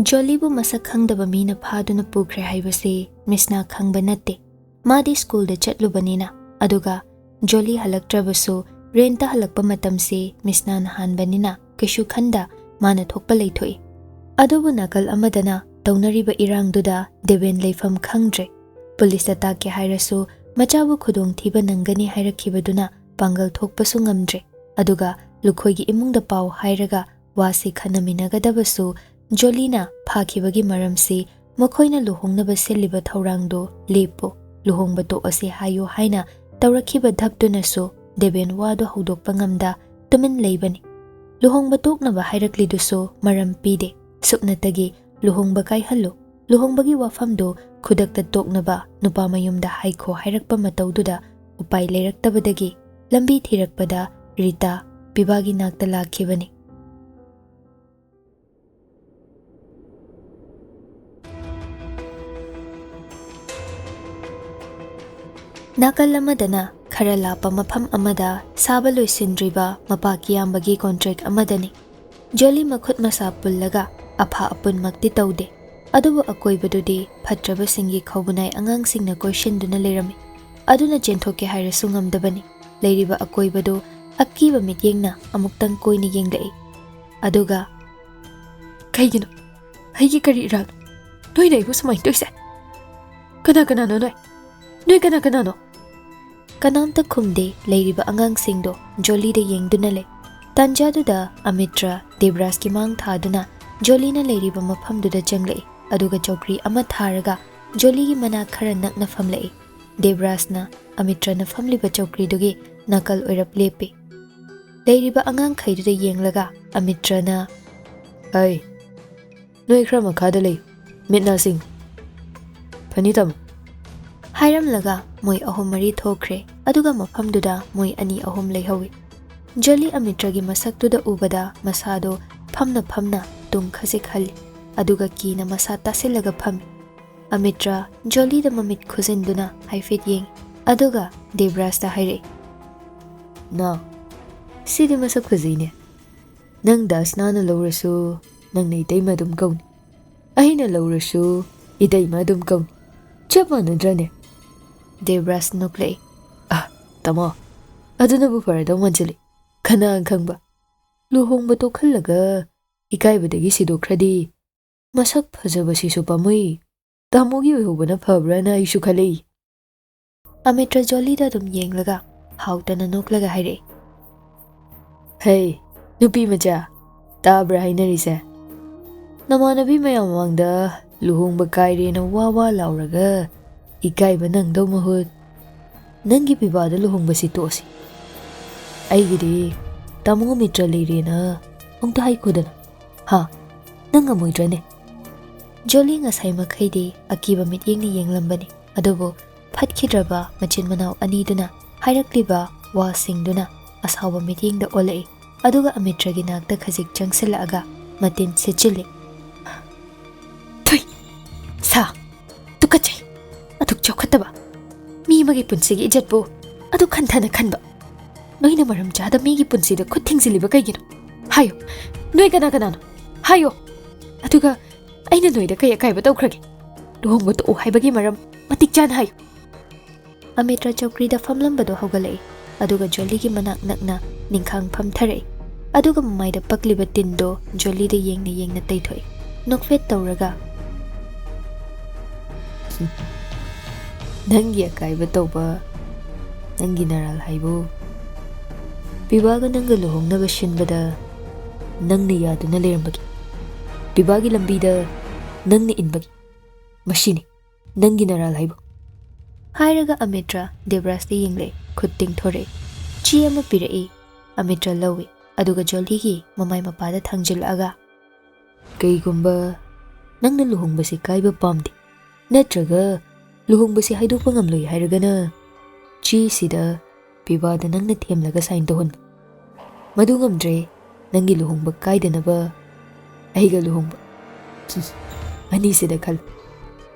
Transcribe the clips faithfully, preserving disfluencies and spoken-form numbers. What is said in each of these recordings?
ꯖꯣꯂꯤꯕꯨ ꯃꯁꯛ ꯈꯪꯗꯕ ꯃꯤꯅ ꯐꯥꯗꯨꯅ ꯄꯨꯈ꯭ꯔꯦ ꯍꯥꯏꯕꯁꯤ ꯃꯤꯁꯅꯥ ꯈꯪꯕ ꯅꯠꯇꯦ꯫ ꯃꯥꯗꯤ ꯁ꯭ꯀꯨꯜꯗ ꯆꯠꯂꯨꯕꯅꯤꯅ, ꯑꯗꯨꯒ ꯖꯣꯂꯤ ꯍꯜꯂꯛꯇ꯭ꯔꯕꯁꯨ ꯔꯦꯟꯇ ꯍꯜꯂꯛꯄ ꯃꯇꯝꯁꯤ ꯃꯤꯁꯅꯥꯅ ꯍꯥꯟꯕꯅꯤꯅ ꯀꯩꯁꯨ ꯈꯟꯗ ꯃꯥꯅ ꯊꯣꯛꯄ ꯂꯩꯊꯣꯛꯏ꯫ ꯑꯗꯨꯕꯨ ꯅꯥꯀꯜ ꯑꯃꯗꯅ ꯇꯧꯅꯔꯤꯕ ꯏꯔꯥꯡꯗꯨꯗ ꯗꯦꯕꯦꯟ ꯂꯩꯐꯝ ꯈꯪꯗ꯭ꯔꯦ꯫ ꯄꯨꯂꯤꯁꯇ ꯇꯥꯛꯀꯦ ꯍꯥꯏꯔꯁꯨ ꯃꯆꯥꯕꯨ ꯈꯨꯗꯣꯡꯊꯤꯕ ꯅꯪꯒꯅꯤ ꯍꯥꯏꯔꯛꯈꯤꯕꯗꯨꯅ ꯄꯥꯡꯒꯜ ꯊꯣꯛꯄꯁꯨ ꯉꯝꯗ꯭ꯔꯦ꯫ ꯑꯗꯨꯒ ꯂꯨꯈꯣꯏꯒꯤ ꯏꯃꯨꯡꯗ ꯄꯥꯎ ꯍꯥꯏꯔꯒ ꯋꯥꯁꯤ ꯈꯟꯅꯃꯤꯟꯅꯒꯗꯕꯁꯨ ꯖꯣꯂꯤꯅ ꯐꯥꯈꯤꯕꯒꯤ ꯃꯔꯝꯁꯤ ꯃꯈꯣꯏꯅ ꯂꯨꯍꯣꯡꯅꯕ ꯁꯤꯜꯂꯤꯕ ꯊꯧꯔꯥꯡꯗꯨ ꯂꯦꯞꯄꯨ, ꯂꯨꯍꯣꯡꯕ ꯇꯣꯛꯑꯁꯤ ꯍꯥꯏꯌꯨ ꯍꯥꯏꯅ ꯇꯧꯔꯛꯈꯤꯕ ꯙꯞꯇꯨꯅꯁꯨ ꯗꯦꯕꯦꯟ ꯋꯥꯗꯨ ꯍꯧꯗꯣꯛꯄ ꯉꯝꯗ ꯇꯨꯃꯤꯟ ꯂꯩꯕꯅꯤ꯫ ꯂꯨꯍꯣꯡꯕ ꯇꯣꯛꯅꯕ ꯍꯥꯏꯔꯛꯂꯤꯗꯨꯁꯨ ꯃꯔꯝ ꯄꯤꯗꯦ꯫ ꯁꯨꯞꯅꯇꯒꯤ ꯂꯨꯍꯣꯡꯕ ꯀꯥꯏꯍꯜꯂꯨ, ꯂꯨꯍꯣꯡꯕꯒꯤ ꯋꯥꯐꯝꯗꯨ ꯈꯨꯗꯛꯇ ꯇꯣꯛꯅꯕ ꯅꯨꯄꯥ ꯃꯌꯨꯝꯗ ꯍꯥꯏꯈꯣ ꯍꯥꯏꯔꯛꯄ ꯃꯇꯧꯗꯨꯗ ꯎꯄꯥꯏ ꯂꯩꯔꯛꯇꯕꯗꯒꯤ ꯂꯝꯕꯤ ꯊꯤꯔꯛꯄꯗ ꯔꯤꯇꯥ ꯄꯤꯕꯥꯒꯤ ꯅꯥꯛꯇ ꯂꯥꯛꯈꯤꯕꯅꯤ꯫ ꯅꯥꯀꯜ ꯑꯃꯗꯅ ꯈꯔ ꯂꯥꯞꯄ ꯃꯐꯝ ꯑꯃꯗ ꯁꯥꯕ ꯂꯣꯏꯁꯤꯟꯗ꯭ꯔꯤꯕ ꯃꯄꯥ ꯀꯤꯌꯥꯝꯕꯒꯤ ꯀꯣꯟꯇ꯭ꯔꯦꯛ ꯑꯃꯗꯅꯤ꯫ ꯖꯣꯂꯤ ꯃꯈꯨꯠ ꯃꯁꯥ ꯄꯨꯜꯂꯒ ꯑꯐ ꯑꯄꯨꯟꯃꯛꯇꯤ ꯇꯧꯗꯦ, ꯑꯗꯨꯕꯨ ꯑꯀꯣꯏꯕꯗꯨꯗꯤ ꯐꯠꯇ꯭ꯔꯕꯁꯤꯡꯒꯤ ꯈꯧꯕꯨꯅꯥꯏ ꯑꯉꯥꯡꯁꯤꯡꯅ ꯀꯣꯏꯁꯤꯟꯗꯨꯅ ꯂꯩꯔꯝꯃꯤ꯫ ꯑꯗꯨꯅ ꯆꯦꯟꯊꯣꯛꯀꯦ ꯍꯥꯏꯔꯁꯨ ꯉꯝꯗꯕꯅꯤ꯫ ꯂꯩꯔꯤꯕ ꯑꯀꯣꯏꯕꯗꯨ ꯑꯀꯤꯕ ꯃꯤꯠꯌꯦꯡꯅ ꯑꯃꯨꯛꯇꯪ ꯀꯣꯏꯅ ꯌꯦꯡꯂꯛꯏ꯫ ꯑꯗꯨꯒ, "ꯀꯩꯒꯤꯅꯣ? ꯑꯩꯒꯤ ꯀꯔꯤ ꯏꯔꯥꯜ? ꯅꯣꯏꯅ ꯑꯩꯕꯨ ꯁꯨꯃꯥꯏꯅ ꯇꯧꯏꯁꯦ? ꯀꯅꯥ ꯀꯅꯥꯅꯣ ꯅꯣꯏ? ꯅꯣꯏ ꯀꯅꯥ ꯀꯅꯥꯅꯣ?" ꯀꯅꯥꯝꯇ ꯈꯨꯝꯗꯦ꯫ ꯂꯩꯔꯤꯕ ꯑꯉꯥꯡꯁꯤꯡꯗꯣ ꯖꯣꯂꯤꯗ ꯌꯦꯡꯗꯨꯅ ꯂꯩ꯫ ꯇꯥꯟꯖꯥꯗꯨꯗ ꯑꯃꯤꯇ꯭ꯔ ꯗꯦꯕ꯭ꯔꯥꯖꯀꯤ ꯃꯥꯡ ꯊꯥꯗꯨꯅ ꯖꯣꯂꯤꯅ ꯂꯩꯔꯤꯕ ꯃꯐꯝꯗꯨꯗ ꯆꯪꯂꯛꯏ, ꯑꯗꯨꯒ ꯆꯧꯀ꯭ꯔꯤ ꯑꯃ ꯊꯥꯔꯒ ꯖꯣꯂꯤꯒꯤ ꯃꯅꯥꯛ ꯈꯔ ꯅꯛꯅ ꯐꯝꯂꯛꯏ꯫ ꯗꯦꯕ꯭ꯔꯥꯖꯅ ꯑꯃꯤꯇ꯭ꯔꯅ ꯐꯝꯂꯤꯕ ꯆꯧꯀ꯭ꯔꯤꯗꯨꯒꯤ ꯅꯥꯀꯜ ꯑꯣꯏꯔꯞ ꯂꯦꯞꯄꯤ꯫ ꯂꯩꯔꯤꯕ ꯑꯉꯥꯡꯈꯩꯗꯨꯗ ꯌꯦꯡꯂꯒ ꯑꯃꯤꯇ꯭ꯔꯅ, "ꯍꯩ, ꯅꯣꯏ ꯈꯔ ꯃꯈꯥꯗ ꯂꯩꯌꯨ, ꯃꯤꯠ ꯅꯥ ꯁꯤꯡꯉꯨ꯫ ꯐꯅꯤ ꯇꯥꯃꯣ," ꯍꯥꯏꯔꯝꯂꯒ ꯃꯣꯏ ꯑꯍꯨꯝ ꯃꯔꯤ ꯊꯣꯛꯈ꯭ꯔꯦ, ꯑꯗꯨꯒ ꯃꯐꯝꯗꯨꯗ ꯃꯣꯏ ꯑꯅꯤ ꯑꯍꯨꯝ ꯂꯩꯍꯧꯏ꯫ ꯖꯣꯂꯤ ꯑꯃꯤꯇ꯭ꯔꯒꯤ ꯃꯁꯛꯇꯨꯗ ꯎꯕꯗ ꯃꯁꯥꯗꯣ ꯐꯝꯅ ꯐꯝꯅ ꯇꯨꯡ ꯈꯖꯤꯛ ꯍꯜꯂꯤ, ꯑꯗꯨꯒ ꯀꯤꯅ ꯃꯁꯥ ꯇꯥꯁꯤꯜꯂꯒ ꯐꯝꯃꯤ꯫ ꯑꯃꯤꯇ꯭ꯔ ꯖꯣꯂꯤꯗ ꯃꯃꯤꯠ ꯈꯨꯖꯤꯟꯗꯨꯅ ꯍꯥꯏꯐꯦꯠ ꯌꯦꯡꯉꯤ, ꯑꯗꯨꯒ ꯗꯦꯕ꯭ꯔꯥꯖꯇ ꯍꯥꯏꯔꯛꯏ, "ꯅꯥꯎ, ꯁꯤꯗꯤ ꯃꯁꯛ ꯐꯖꯩꯅꯦ꯫ ꯅꯪ ꯗꯥꯁꯅꯥꯅ ꯂꯧꯔꯁꯨ ꯅꯪꯅ ꯏꯇꯩꯃ ꯑꯗꯨꯝ ꯀꯧꯅꯤ꯫ ꯑꯩꯅ ꯂꯧꯔꯁꯨ ꯏꯇꯩꯃ ꯑꯗꯨꯝ ꯀꯧꯅꯤ꯫ ꯆꯞ ꯃꯥꯟꯅꯗ꯭ꯔꯅꯦ?" ꯗꯦꯕ꯭ꯔꯥꯖ ꯅꯣꯛꯂꯛꯏ꯫ "ꯑ, ꯇꯥꯃꯣ, ꯑꯗꯨꯅꯕꯨ ꯐꯔꯗꯧ ꯃꯥꯟꯁꯤꯜꯂꯤ꯫ ꯀꯅꯥꯅ ꯈꯪꯕ? ꯂꯨꯍꯣꯡꯕ ꯇꯣꯛꯍꯜꯂꯒ ꯏꯀꯥꯏꯕꯗꯒꯤ ꯁꯤꯗꯣꯛꯈ꯭ꯔꯗꯤ ꯃꯁꯛ ꯐꯖꯕꯁꯤꯁꯨ ꯄꯥꯝꯃꯨꯏ꯫ ꯇꯥꯃꯣꯒꯤ ꯑꯣꯏꯍꯧꯕꯅ ꯐꯕ꯭ꯔꯥꯅ ꯑꯩꯁꯨ ꯈꯜꯂꯛꯏ꯫" ꯑꯃꯤꯇ꯭ꯔ ꯖꯣꯂꯤꯗ ꯑꯗꯨꯝ ꯌꯦꯡꯂꯒ ꯍꯥꯎꯇꯅ ꯅꯣꯛꯂꯒ ꯍꯥꯏꯔꯛꯏ꯫ "ꯍꯩ, ꯅꯨꯄꯤ ꯃꯆꯥ, ꯇꯥꯕ꯭ꯔꯥ ꯍꯥꯏꯅꯔꯤꯁꯦ? ꯅꯃꯥꯟꯅꯕꯤ ꯃꯌꯥꯝ ꯃꯃꯥꯡꯗ ꯂꯨꯍꯣꯡꯕ ꯀꯥꯏꯔꯦꯅ ꯋꯥ ꯋꯥ ꯂꯥꯎꯔꯒ ꯏꯀꯥꯏꯕ ꯅꯪꯗꯧ ꯃꯍꯨꯠ, ꯅꯪꯒꯤ ꯄꯤꯕꯥꯗ ꯂꯨꯍꯣꯡꯕꯁꯤ ꯇꯣꯛꯑꯁꯤ꯫ ꯑꯩꯒꯤꯗꯤ ꯇꯥꯃꯣ ꯃꯤꯇ꯭ꯔ ꯂꯩꯔꯦꯅ ꯑꯃꯨꯛꯇ ꯍꯥꯏꯈꯣꯗꯅ꯫ ꯍꯥ? ꯅꯪ ꯉꯝꯃꯣꯏꯗ꯭ꯔꯅꯦ?" ꯖꯣꯂꯤ ꯉꯁꯥꯏ ꯃꯈꯩꯗꯤ ꯑꯀꯤꯕ ꯃꯤꯠꯌꯦꯡꯅ ꯌꯦꯡꯂꯝꯕꯅꯤ, ꯑꯗꯨꯕꯨ ꯐꯠꯈꯤꯗ꯭ꯔꯕ ꯃꯆꯤꯟ ꯃꯅꯥꯎ ꯑꯅꯤꯗꯨꯅ ꯍꯥꯏꯔꯛꯂꯤꯕ ꯋꯥꯁꯤꯡꯗꯨꯅ ꯑꯁꯥꯎꯕ ꯃꯤꯠꯌꯦꯡꯗ ꯑꯣꯜꯂꯛꯏ, ꯑꯗꯨꯒ ꯑꯃꯤꯇ꯭ꯔꯒꯤ ꯅꯥꯛꯇ ꯈꯖꯤꯛ ꯆꯪꯁꯤꯜꯂꯛꯑꯒ ꯃꯇꯤꯟ ꯁꯤꯠꯆꯤꯜꯂꯤ꯫ "ꯊꯨꯏ! ꯁꯥ! ꯇꯨꯀꯠꯆꯩ! ꯑꯗꯨꯛ ꯆꯥꯎꯈꯠꯇꯕ ꯃꯤ ꯑꯃꯒꯤ ꯄꯨꯟꯁꯤꯒꯤ ꯏꯖꯠꯄꯨ ꯑꯗꯨꯛ ꯍꯟꯊꯅ ꯈꯟꯕ! ꯅꯣꯏꯅ ꯃꯔꯝ ꯆꯥꯗ ꯃꯤꯒꯤ ꯄꯨꯟꯁꯤꯗ ꯈꯨꯠ ꯊꯤꯡꯖꯤꯜꯂꯤꯕ ꯀꯩꯒꯤꯅꯣ? ꯍꯥꯏꯌꯨ, ꯅꯣꯏ ꯀꯅꯥ ꯀꯅꯥꯅꯣ? ꯍꯥꯏꯌꯨ! ꯑꯗꯨꯒ ꯑꯩꯅ ꯅꯣꯏꯗ ꯀꯩ ꯑꯀꯥꯏꯕ ꯇꯧꯈ꯭ꯔꯒꯦ? ꯂꯨꯍꯣꯡꯕ ꯇꯣꯛꯑꯣ ꯍꯥꯏꯕꯒꯤ ꯃꯔꯝ ꯃꯇꯤꯛ ꯆꯥꯅ ꯍꯥꯏꯌꯨ꯫" ꯑꯃꯤꯇ꯭ꯔ ꯆꯧꯀ꯭ꯔꯤꯗ ꯐꯝꯂꯝꯕꯗꯣ ꯍꯧꯒꯠꯂꯛꯏ, ꯑꯗꯨꯒ ꯖꯣꯂꯤꯒꯤ ꯃꯅꯥꯛ ꯅꯛꯅ ꯅꯤꯡꯈꯥꯡ ꯐꯝꯊꯔꯛꯏ, ꯑꯗꯨꯒ ꯃꯃꯥꯏꯗ ꯄꯛꯂꯤꯕ ꯇꯤꯟꯗꯣ ꯖꯣꯂꯤꯗ ꯌꯦꯡꯅ ꯌꯦꯡꯅ ꯇꯩꯊꯣꯛꯏ꯫ ꯅꯣꯛꯐꯦꯠ ꯇꯧꯔꯒ, "ꯅꯪꯒꯤ ꯑꯀꯥꯏꯕ ꯇꯧꯕ ꯅꯪꯒꯤ ꯅꯔꯥꯜ ꯍꯥꯏꯕꯨ? ꯄꯤꯕꯥꯒ ꯅꯪꯒ ꯂꯨꯍꯣꯡꯅꯕ ꯁꯤꯟꯕꯗ ꯅꯪꯅ ꯌꯥꯗꯨꯅ ꯂꯩꯔꯝꯕꯒꯤ, ꯄꯤꯕꯥꯒꯤ ꯂꯝꯕꯤꯗ ꯅꯪꯅ ꯏꯟꯕꯒꯤ, ꯃꯁꯤꯅꯤ ꯅꯪꯒꯤ ꯅꯔꯥꯜ ꯍꯥꯏꯕꯨ?" ꯍꯥꯏꯔꯒ ꯑꯃꯤꯇ꯭ꯔ ꯗꯦꯕ꯭ꯔꯥꯖꯇ ꯌꯦꯡꯂꯛꯏ, ꯈꯨꯠ ꯇꯤꯡꯊꯣꯔꯛꯏ꯫ ꯆꯦ ꯑꯃ ꯄꯤꯔꯛꯏ, ꯑꯃꯤꯇ꯭ꯔ ꯂꯧꯏ, ꯑꯗꯨꯒ ꯖꯣꯂꯤꯒꯤ ꯃꯃꯥꯏ ꯃꯄꯥꯗ ꯊꯥꯡꯖꯤꯜꯂꯛꯑꯒ, "ꯀꯩꯒꯨꯝꯕ ꯅꯪꯅ ꯂꯨꯍꯣꯡꯕꯁꯤ ꯀꯥꯏꯕ ꯄꯥꯝꯗꯦ, ꯅꯠꯇ꯭ꯔꯒ ꯂꯨꯍꯣꯡꯕꯁꯤ ꯍꯥꯏꯗꯣꯛꯄ ꯉꯝꯂꯣꯏ ꯍꯥꯏꯔꯒꯅ, ꯆꯦꯁꯤꯗ ꯄꯤꯕꯥꯗ ꯅꯪꯅ ꯊꯦꯝꯂꯒ ꯁꯥꯏꯟ ꯇꯧꯍꯟꯕ꯫ ꯃꯗꯨ ꯉꯝꯗ꯭ꯔꯦ, ꯅꯪꯒꯤ ꯂꯨꯍꯣꯡꯕ ꯀꯥꯏꯗꯅꯕ ꯑꯩꯒ ꯂꯨꯍꯣꯡꯕ꯫ ꯑꯅꯤꯁꯤꯗ ꯈꯜꯂꯨ꯫"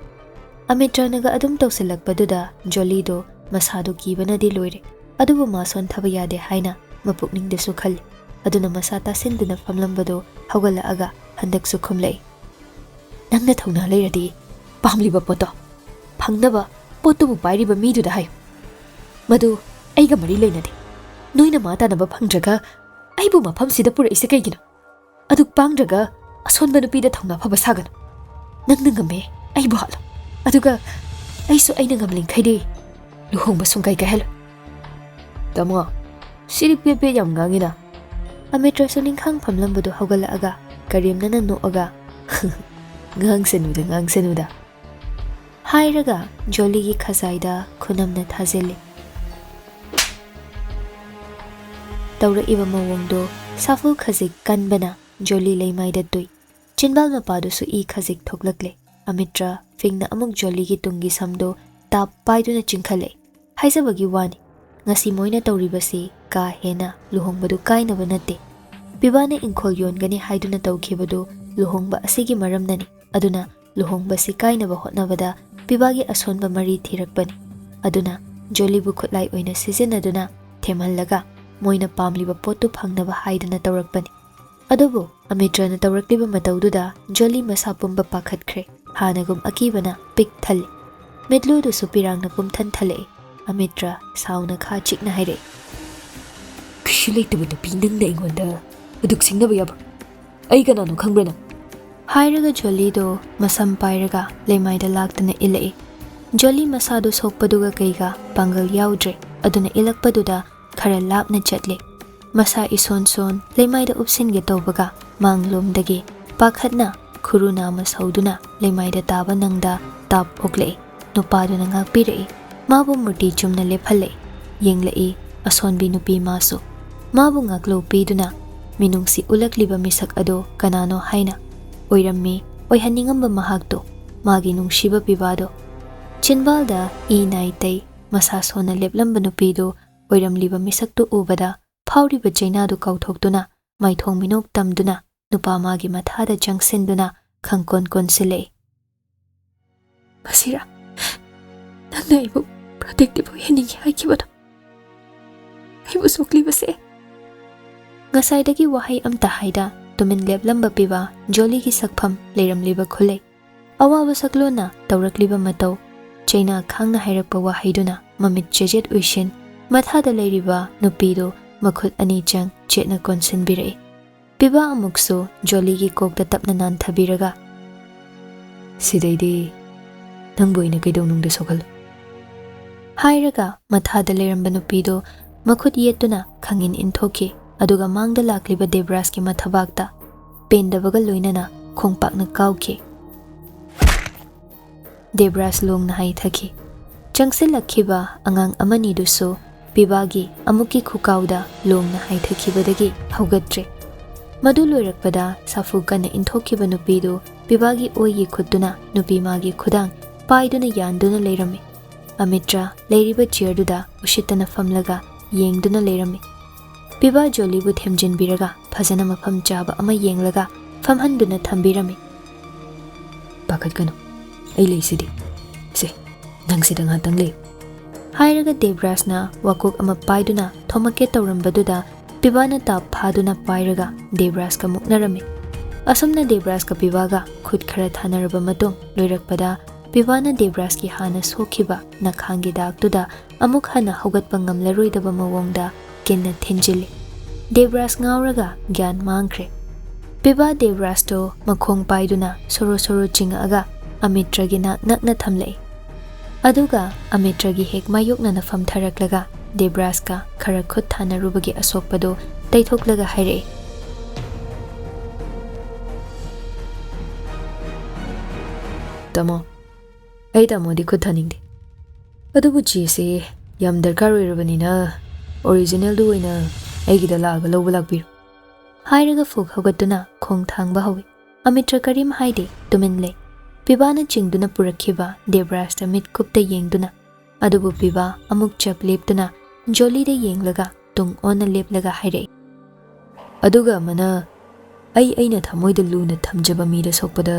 ꯑꯃꯤꯇ꯭ꯔꯅꯒ ꯑꯗꯨꯝ ꯇꯧꯁꯤꯜꯂꯛꯄꯗꯨꯗ ꯖꯣꯂꯤꯗꯣ ꯃꯁꯥꯗꯣ ꯀꯤꯕꯅꯗꯤ ꯂꯣꯏꯔꯦ, ꯑꯗꯨꯕꯨ ꯃꯥ ꯁꯣꯟꯊꯕ ꯌꯥꯗꯦ ꯍꯥꯏꯅ ꯃꯄꯨꯛꯅꯤꯡꯗꯁꯨ ꯈꯜꯂꯤ꯫ ꯑꯗꯨꯅ ꯃꯁꯥ ꯇꯥꯁꯤꯟꯗꯨꯅ ꯐꯝꯂꯝꯕꯗꯣ ꯍꯧꯒꯠꯂꯛꯑꯒ ꯍꯟꯗꯛꯁꯨ ꯈꯨꯝꯂꯛꯏ꯫ ꯅꯪꯅ ꯊꯧꯅꯥ ꯂꯩꯔꯗꯤ ꯄꯥꯝꯂꯤꯕ ꯄꯣꯠꯇꯣ ꯐꯪꯅꯕ ꯄꯣꯠꯇꯨꯕꯨ ꯄꯥꯏꯔꯤꯕ ꯃꯤꯗꯨꯗ ꯍꯥꯏꯌꯨ꯫ ꯃꯗꯨ ꯑꯩꯒ ꯃꯔꯤ ꯂꯩꯅꯗꯦ꯫ ꯅꯣꯏꯅ ꯃꯥ ꯇꯥꯅꯕ ꯐꯪꯗ꯭ꯔꯒ ꯑꯩꯕꯨ ꯃꯐꯝꯁꯤꯗ ꯄꯨꯔꯛꯏꯁꯦ ꯀꯩꯒꯤꯅꯣ? ꯑꯗꯨꯛ ꯄꯥꯡꯗ꯭ꯔꯒ ꯑꯁꯣꯟꯕ ꯅꯨꯄꯤꯗ ꯊꯧꯅꯥ ꯐꯕ ꯁꯥꯒꯅꯨ꯫ ꯅꯪꯅ ꯉꯝꯃꯦ, ꯑꯩꯕꯨ ꯍꯥꯠꯂꯣ꯫ ꯑꯗꯨꯒ ꯑꯩꯁꯨ ꯑꯩꯅ ꯉꯝꯂꯤꯡꯈꯩꯗꯤ ꯂꯨꯍꯣꯡꯕ ꯁꯨꯡꯀꯥꯏ ꯀꯥꯏꯍꯜꯂꯣꯏ꯫ ꯇꯥꯃꯣ, ꯁꯤꯗꯤ ꯄꯦꯠ ꯄꯦꯠ ꯌꯥꯝ ꯉꯥꯡꯉꯤꯅ꯫ ꯑꯃꯤꯇ꯭ꯔꯁꯨ ꯅꯤꯡꯈꯥꯡ ꯐꯝꯂꯝꯕꯗꯨ ꯍꯧꯒꯠꯂꯛꯑꯒ ꯀꯔꯦꯝꯅꯅ ꯅꯣꯛꯑꯒ, "ꯉꯥꯡꯁꯅꯨꯗ, ꯉꯥꯡꯁꯅꯨꯗ" ꯍꯥꯏꯔꯒ ꯖꯣꯂꯤꯒꯤ ꯈꯖꯥꯏꯗ ꯈꯨꯅꯝꯅ ꯊꯥꯖꯤꯜꯂꯤ꯫ ꯇꯧꯔꯛꯏꯕ ꯃꯑꯣꯡꯗꯣ ꯁꯥꯐꯨ ꯈꯖꯤꯛ ꯀꯟꯕꯅ ꯖꯣꯂꯤ ꯂꯩꯃꯥꯏꯗ ꯇꯨꯏ꯫ ꯆꯤꯟꯕꯥꯜ ꯃꯄꯥꯗꯨꯁꯨ ꯏ ꯈꯖꯤꯛ ꯊꯣꯛꯂꯛꯂꯦ꯫ ꯑꯃꯤꯇ꯭ꯔ ꯐꯤꯡꯅ ꯑꯃꯨꯛ ꯖꯣꯂꯤꯒꯤ ꯇꯨꯡꯒꯤ ꯁꯝꯗꯣ ꯇꯥꯞ ꯄꯥꯏꯗꯨꯅ ꯆꯤꯡꯈꯠꯂꯦ꯫ ꯍꯥꯏꯖꯕꯒꯤ ꯋꯥꯅꯤ, ꯉꯁꯤ ꯃꯣꯏꯅ ꯇꯧꯔꯤꯕꯁꯤ ꯀꯥ ꯍꯦꯟꯅ ꯂꯨꯍꯣꯡꯕꯗꯨ ꯀꯥꯏꯅꯕ ꯅꯠꯇꯦ꯫ ꯄꯤꯕꯥꯅ ꯏꯪꯈꯣꯜ ꯌꯣꯟꯒꯅꯤ ꯍꯥꯏꯗꯨꯅ ꯇꯧꯈꯤꯕꯗꯨ ꯂꯨꯍꯣꯡꯕ ꯑꯁꯤꯒꯤ ꯃꯔꯝꯅꯅꯤ꯫ ꯑꯗꯨꯅ ꯂꯨꯍꯣꯡꯕꯁꯤ ꯀꯥꯏꯅꯕ ꯍꯣꯠꯅꯕꯗ ꯄꯤꯕꯥꯒꯤ ꯑꯁꯣꯟꯕ ꯃꯔꯤ ꯊꯤꯔꯛꯄꯅꯤ꯫ ꯑꯗꯨꯅ ꯖꯣꯂꯤꯕꯨ ꯈꯨꯠꯂꯥꯏ ꯑꯣꯏꯅ ꯁꯤꯖꯤꯟꯅꯗꯨꯅ ꯊꯦꯝꯍꯜꯂꯒ ꯃꯣꯏꯅ ꯄꯥꯝꯂꯤꯕ ꯄꯣꯠꯇꯨ ꯐꯪꯅꯕ ꯍꯥꯏꯗꯨꯅ ꯇꯧꯔꯛꯄꯅꯤ꯫ ꯑꯗꯨꯕꯨ ꯑꯃꯤꯇ꯭ꯔꯅ ꯇꯧꯔꯛꯂꯤꯕ ꯃꯇꯧꯗꯨꯗ ꯖꯣꯂꯤ ꯃꯁꯥ ꯄꯨꯝꯕ ꯄꯥꯈꯠꯈ꯭ꯔꯦ꯫ ꯍꯥꯟꯅꯒꯨꯝ ꯑꯀꯤꯕꯅ ꯄꯤꯛ ꯊꯜꯂꯤ꯫ ꯃꯤꯠꯂꯨꯗꯨꯁꯨ ꯄꯤꯔꯥꯡꯅ ꯄꯨꯝꯊꯟ ꯊꯜꯂꯛꯏ꯫ ꯑꯃꯤꯇ꯭ꯔ ꯁꯥꯎꯅ ꯈꯥ ꯆꯤꯛꯅ ꯍꯥꯏꯔꯛꯏ, "ꯀꯩꯁꯨ ꯂꯩꯇꯕ ꯅꯨꯄꯤ ꯅꯪꯅ ꯑꯩꯉꯣꯟꯗ ꯑꯗꯨꯛ ꯁꯤꯡꯅꯕ ꯌꯥꯕ? ꯑꯩ ꯀꯅꯥꯅꯣ ꯈꯪꯕ꯭ꯔꯥ ꯅꯪ?" ꯍꯥꯏꯔꯒ ꯖꯣꯂꯤꯗꯣ ꯃꯁꯝ ꯄꯥꯏꯔꯒ ꯂꯩꯃꯥꯏꯗ ꯂꯥꯛꯇꯨꯅ ꯏꯜꯂꯛꯏ꯫ ꯖꯣꯂꯤ ꯃꯁꯥꯗꯣ ꯁꯣꯛꯄꯗꯨꯒ ꯀꯩꯒ ꯄꯥꯡꯒꯜ ꯌꯥꯎꯗ꯭ꯔꯦ꯫ ꯑꯗꯨꯅ ꯏꯜꯂꯛꯄꯗꯨꯗ ꯈꯔ ꯂꯥꯞꯅ ꯆꯠꯂꯦ꯫ ꯃꯁꯥ ꯏꯁꯣꯟ ꯁꯣꯟ ꯂꯩꯃꯥꯏꯗ ꯎꯞꯁꯤꯟꯒꯦ ꯇꯧꯕꯒ ꯃꯥꯡꯂꯣꯝꯗꯒꯤ ꯄꯥꯈꯠꯅ ꯈꯨꯔꯨ ꯅꯥꯝꯃ ꯁꯧꯗꯨꯅ ꯂꯩꯃꯥꯏꯗ ꯇꯥꯕ ꯅꯪꯗ ꯇꯥꯞ ꯑꯣꯛꯂꯛꯏ꯫ ꯅꯨꯄꯥꯗꯨꯅ ꯉꯥꯛꯄꯤꯔꯛꯏ꯫ ꯃꯥꯕꯨ ꯃꯨꯔꯇꯤ ꯆꯨꯝꯅ ꯂꯦꯞꯍꯜꯂꯛꯏ꯫ ꯌꯦꯡꯂꯛꯏ ꯑꯁꯣꯟꯕꯤ ꯅꯨꯄꯤ ꯃꯥꯁꯨ꯫ ꯃꯥꯕꯨ ꯉꯥꯛꯂꯧ ꯄꯤꯗꯨꯅ ꯃꯤꯅꯨꯡꯁꯤ ꯎꯠꯂꯛꯂꯤꯕ ꯃꯤꯁꯛ ꯑꯗꯣ ꯀꯅꯥꯅꯣ ꯍꯥꯏꯅ ꯑꯣꯏꯔꯝꯃꯤ ꯑꯣꯏꯍꯟꯅꯤꯡꯉꯝꯕ ꯃꯍꯥꯛꯇꯣ, ꯃꯥꯒꯤ ꯅꯨꯡꯁꯤꯕ ꯄꯤꯕꯥꯗꯣ꯫ ꯆꯤꯟꯕꯥꯜꯗ ꯏ ꯅꯥꯏ ꯇꯩ ꯃꯁꯥ ꯁꯣꯟꯅ ꯂꯦꯞꯂꯝꯕ ꯅꯨꯄꯤꯗꯨ ꯑꯣꯏꯔꯝꯂꯤꯕ ꯃꯤꯁꯛꯇꯨ ꯎꯕꯗ ꯐꯥꯎꯔꯤꯕ ꯆꯩꯅꯥꯗꯨ ꯀꯥꯎꯊꯣꯛꯇꯨꯅ ꯃꯥꯏꯊꯣꯡ ꯃꯤꯅꯣꯛ ꯇꯝꯗꯨꯅ ꯅꯨꯄꯥ ꯃꯥꯒꯤ ꯃꯊꯥꯗ ꯆꯪꯁꯤꯟꯗꯨꯅ ꯈꯪꯀꯣꯟ ꯀꯣꯟꯁꯤꯜꯂꯛꯏ꯫ "ꯃꯁꯤꯔꯥ ꯅꯪꯅ ꯑꯩꯕꯨ ꯄ꯭ꯔꯣꯇꯦꯛꯇꯤꯚ ꯑꯣꯏꯍꯟꯅꯤꯡꯉꯤ ꯍꯥꯏꯈꯤꯕꯗꯣ? ꯑꯩꯕꯨ ꯁꯣꯛꯂꯤꯕꯁꯦ?" ꯉꯁꯥꯏꯗꯒꯤ ꯋꯥꯍꯩ ꯑꯝꯇ ꯍꯥꯏꯗ ꯇꯨꯃꯤꯟ ꯂꯦꯞꯂꯝꯕ ꯄꯤꯕꯥ ꯖꯣꯂꯤꯒꯤ ꯁꯛꯐꯝ ꯂꯩꯔꯝꯂꯤꯕ ꯈꯨꯂꯩ, ꯑꯋꯥꯕ ꯁꯛꯂꯣꯟꯅ ꯇꯧꯔꯛꯂꯤꯕ ꯃꯇꯧ, ꯆꯩꯅꯥ ꯈꯥꯡꯅ ꯍꯥꯏꯔꯛꯄ ꯋꯥꯍꯩꯗꯨꯅ ꯃꯃꯤꯠ ꯆꯦꯖꯦꯠ ꯎꯏꯁꯤꯟ, ꯃꯊꯥꯗ ꯂꯩꯔꯤꯕ ꯅꯨꯄꯤꯗꯨ ꯃꯈꯨꯠ ꯑꯅꯤ ꯆꯪ ꯆꯦꯠꯅ ꯀꯣꯟꯁꯤꯟꯕꯤꯔꯛꯏ꯫ ꯄꯤꯕꯥ ꯑꯃꯨꯛꯁꯨ ꯖꯣꯂꯤꯒꯤ ꯀꯣꯛꯇ ꯇꯞꯅ ꯅꯥꯟꯊꯕꯤꯔꯒ, "ꯁꯤꯗꯩꯗꯤ ꯅꯪꯕꯨ ꯑꯩꯅ ꯀꯩꯗꯧꯅꯨꯡꯗ ꯁꯣꯛꯍꯜꯂꯣꯏ" ꯍꯥꯏꯔꯒ ꯃꯊꯥꯗ ꯂꯩꯔꯝꯕ ꯅꯨꯄꯤꯗꯨ ꯃꯈꯨꯠ ꯌꯦꯠꯇꯨꯅ ꯈꯪꯏꯟ ꯏꯟꯊꯣꯛꯈꯤ, ꯑꯗꯨꯒ ꯃꯥꯡꯗ ꯂꯥꯛꯂꯤꯕ ꯗꯦꯕ꯭ꯔꯥꯖꯀꯤ ꯃꯊꯕꯥꯛꯇ ꯄꯦꯟꯗꯕꯒ ꯂꯣꯏꯅꯅ ꯈꯣꯡꯄꯥꯛꯅ ꯀꯥꯎꯈꯤ꯫ ꯗꯦꯕ꯭ꯔꯥꯖ ꯂꯣꯡꯅ ꯍꯥꯏꯊꯈꯤ꯫ ꯆꯪꯁꯤꯜꯂꯛꯈꯤꯕ ꯑꯉꯥꯡ ꯑꯃꯅꯤꯗꯨꯁꯨ ꯄꯤꯕꯥꯒꯤ ꯑꯃꯨꯛꯀꯤ ꯈꯨꯀꯥꯎꯗ ꯂꯣꯡꯅ ꯍꯥꯏꯊꯈꯤꯕꯗꯒꯤ ꯍꯧꯒꯠꯇ꯭ꯔꯦ꯫ ꯃꯗꯨ ꯂꯣꯏꯔꯛꯄꯗ ꯁꯥꯐꯨ ꯀꯟꯅ ꯏꯟꯊꯣꯛꯈꯤꯕ ꯅꯨꯄꯤꯗꯨ ꯄꯤꯕꯥꯒꯤ ꯑꯣꯏꯒꯤ ꯈꯨꯠꯇꯨꯅ ꯅꯨꯄꯤ ꯃꯥꯒꯤ ꯈꯨꯗꯥꯡ ꯄꯥꯏꯗꯨꯅ ꯌꯥꯟꯗꯨꯅ ꯂꯩꯔꯝꯃꯤ꯫ ꯑꯃꯤꯇ꯭ꯔ ꯂꯩꯔꯤꯕ ꯆꯤꯌꯔꯗꯨꯗ ꯎꯁꯤꯠꯇꯅ ꯐꯝꯂꯒ ꯌꯦꯡꯗꯨꯅ ꯂꯩꯔꯝꯃꯤ꯫ ꯄꯤꯕꯥ ꯖꯣꯂꯤꯕꯨ ꯊꯦꯝꯖꯤꯟꯕꯤꯔꯒ ꯐꯖꯅ ꯃꯐꯝ ꯆꯥꯕ ꯑꯃ ꯌꯦꯡꯂꯒ ꯐꯝꯍꯟꯗꯨꯅ ꯊꯝꯕꯤꯔꯝꯃꯤ꯫ "ꯄꯥꯈꯠꯀꯅꯨ, ꯑꯩ ꯂꯩꯁꯤꯗꯤ꯫ ꯁꯦ, ꯅꯪ ꯁꯤꯗ ꯉꯥꯛꯇꯪ ꯂꯩꯌꯨ" ꯍꯥꯏꯔꯒ ꯗꯦꯕ꯭ꯔꯥꯖꯅ ꯋꯥꯀꯣꯛ ꯑꯃ ꯄꯥꯏꯗꯨꯅ ꯊꯣꯝꯃꯛꯀꯦ ꯇꯧꯔꯝꯕꯗꯨꯗ ꯄꯤꯕꯥꯅ ꯇꯥꯞ ꯐꯥꯗꯨꯅ ꯄꯥꯏꯔꯒ ꯗꯦꯕ꯭ꯔꯥꯖꯀ ꯃꯨꯛꯅꯔꯝꯃꯤ꯫ ꯑꯁꯨꯝꯅ ꯗꯦꯕ꯭ꯔꯥꯖꯀ ꯄꯤꯕꯥꯒ ꯈꯨꯠ ꯈꯔ ꯊꯥꯅꯔꯕ ꯃꯇꯨꯡ ꯂꯣꯏꯔꯛꯄꯗ ꯄꯤꯕꯥꯅ ꯗꯦꯕ꯭ꯔꯥꯖꯀꯤ ꯍꯥꯟꯅ ꯁꯣꯛꯈꯤꯕ ꯅꯈꯥꯡꯒꯤ ꯗꯥꯛꯇꯨꯗ ꯑꯃꯨꯛ ꯍꯟꯅ ꯍꯧꯒꯠꯄ ꯉꯝꯂꯔꯣꯏꯗꯕ ꯃꯑꯣꯡꯗ ꯀꯤꯟꯅ ꯊꯤꯟꯖꯤꯜꯂꯤ꯫ ꯗꯦꯕ꯭ꯔꯥꯖ ꯉꯥꯎꯔꯒ ꯒ꯭ꯌꯥꯟ ꯃꯥꯡꯈ꯭ꯔꯦ꯫ ꯄꯤꯕꯥ ꯗꯦꯕ꯭ꯔꯥꯖꯇꯣ ꯃꯈꯣꯡ ꯄꯥꯏꯗꯨꯅ ꯁꯣꯔꯣ ꯁꯣꯔꯣ ꯆꯤꯡꯉꯛꯑꯒ ꯑꯃꯤꯇ꯭ꯔꯒꯤ ꯅꯥꯛ ꯅꯛꯅ ꯊꯝꯂꯛꯏ꯫ ꯑꯗꯨꯒ ꯑꯃꯤꯇ꯭ꯔꯒꯤ ꯍꯦꯛ ꯃꯥꯌꯣꯛꯅꯅ ꯐꯝꯊꯔꯛꯂꯒ ꯗꯦꯕ꯭ꯔꯥꯖꯀ ꯈꯔ ꯈꯨꯠ ꯊꯥꯅꯔꯨꯕꯒꯤ ꯑꯁꯣꯛꯄꯗꯨ ꯇꯩꯊꯣꯛꯂꯒ ꯍꯥꯏꯔꯛꯏ꯫ "ꯇꯥꯃꯣ, ꯑꯩ ꯇꯥꯃꯣꯗꯤ ꯈꯨꯠ ꯊꯥꯅꯤꯡꯗꯦ꯫ ꯑꯗꯨꯕꯨ ꯆꯦꯁꯦ ꯌꯥꯝ ꯗꯔꯀꯥꯔ ꯑꯣꯏꯔꯕꯅꯤꯅ ꯑꯣꯔꯤꯖꯤꯅꯦꯜꯗꯨ ꯑꯣꯏꯅ ꯑꯩꯒꯤꯗ ꯂꯥꯛꯑꯒ ꯂꯧꯕ ꯂꯥꯛꯄꯤꯔꯣ" ꯍꯥꯏꯔꯒ ꯐꯨꯛ ꯍꯧꯒꯠꯇꯨꯅ ꯈꯣꯡ ꯊꯥꯡꯕ ꯍꯧꯏ꯫ ꯑꯃꯤꯇ꯭ꯔ ꯀꯔꯤꯝ ꯍꯥꯏꯗꯦ, ꯇꯨꯃꯤꯟ ꯂꯩ꯫ ꯄꯤꯕꯥꯅ ꯆꯤꯡꯗꯨꯅ ꯄꯨꯔꯛꯈꯤꯕ ꯗꯦꯕ꯭ꯔꯥꯖꯇ ꯃꯤꯠ ꯀꯨꯞꯇ ꯌꯦꯡꯗꯨꯅ, ꯑꯗꯨꯕꯨ ꯄꯤꯕꯥ ꯑꯃꯨꯛ ꯆꯞ ꯂꯦꯞꯇꯨꯅ ꯖꯣꯂꯤꯗ ꯌꯦꯡꯂꯒ ꯇꯨꯡ ꯑꯣꯟꯅ ꯂꯦꯞꯂꯒ ꯍꯥꯏꯔꯛꯏ꯫ "ꯑꯗꯨꯒ ꯑꯃꯅ ꯑꯩ ꯑꯩꯅ ꯊꯃꯣꯏꯗ ꯂꯨꯅ ꯊꯝꯖꯕ ꯃꯤꯗ ꯁꯣꯛꯄꯗ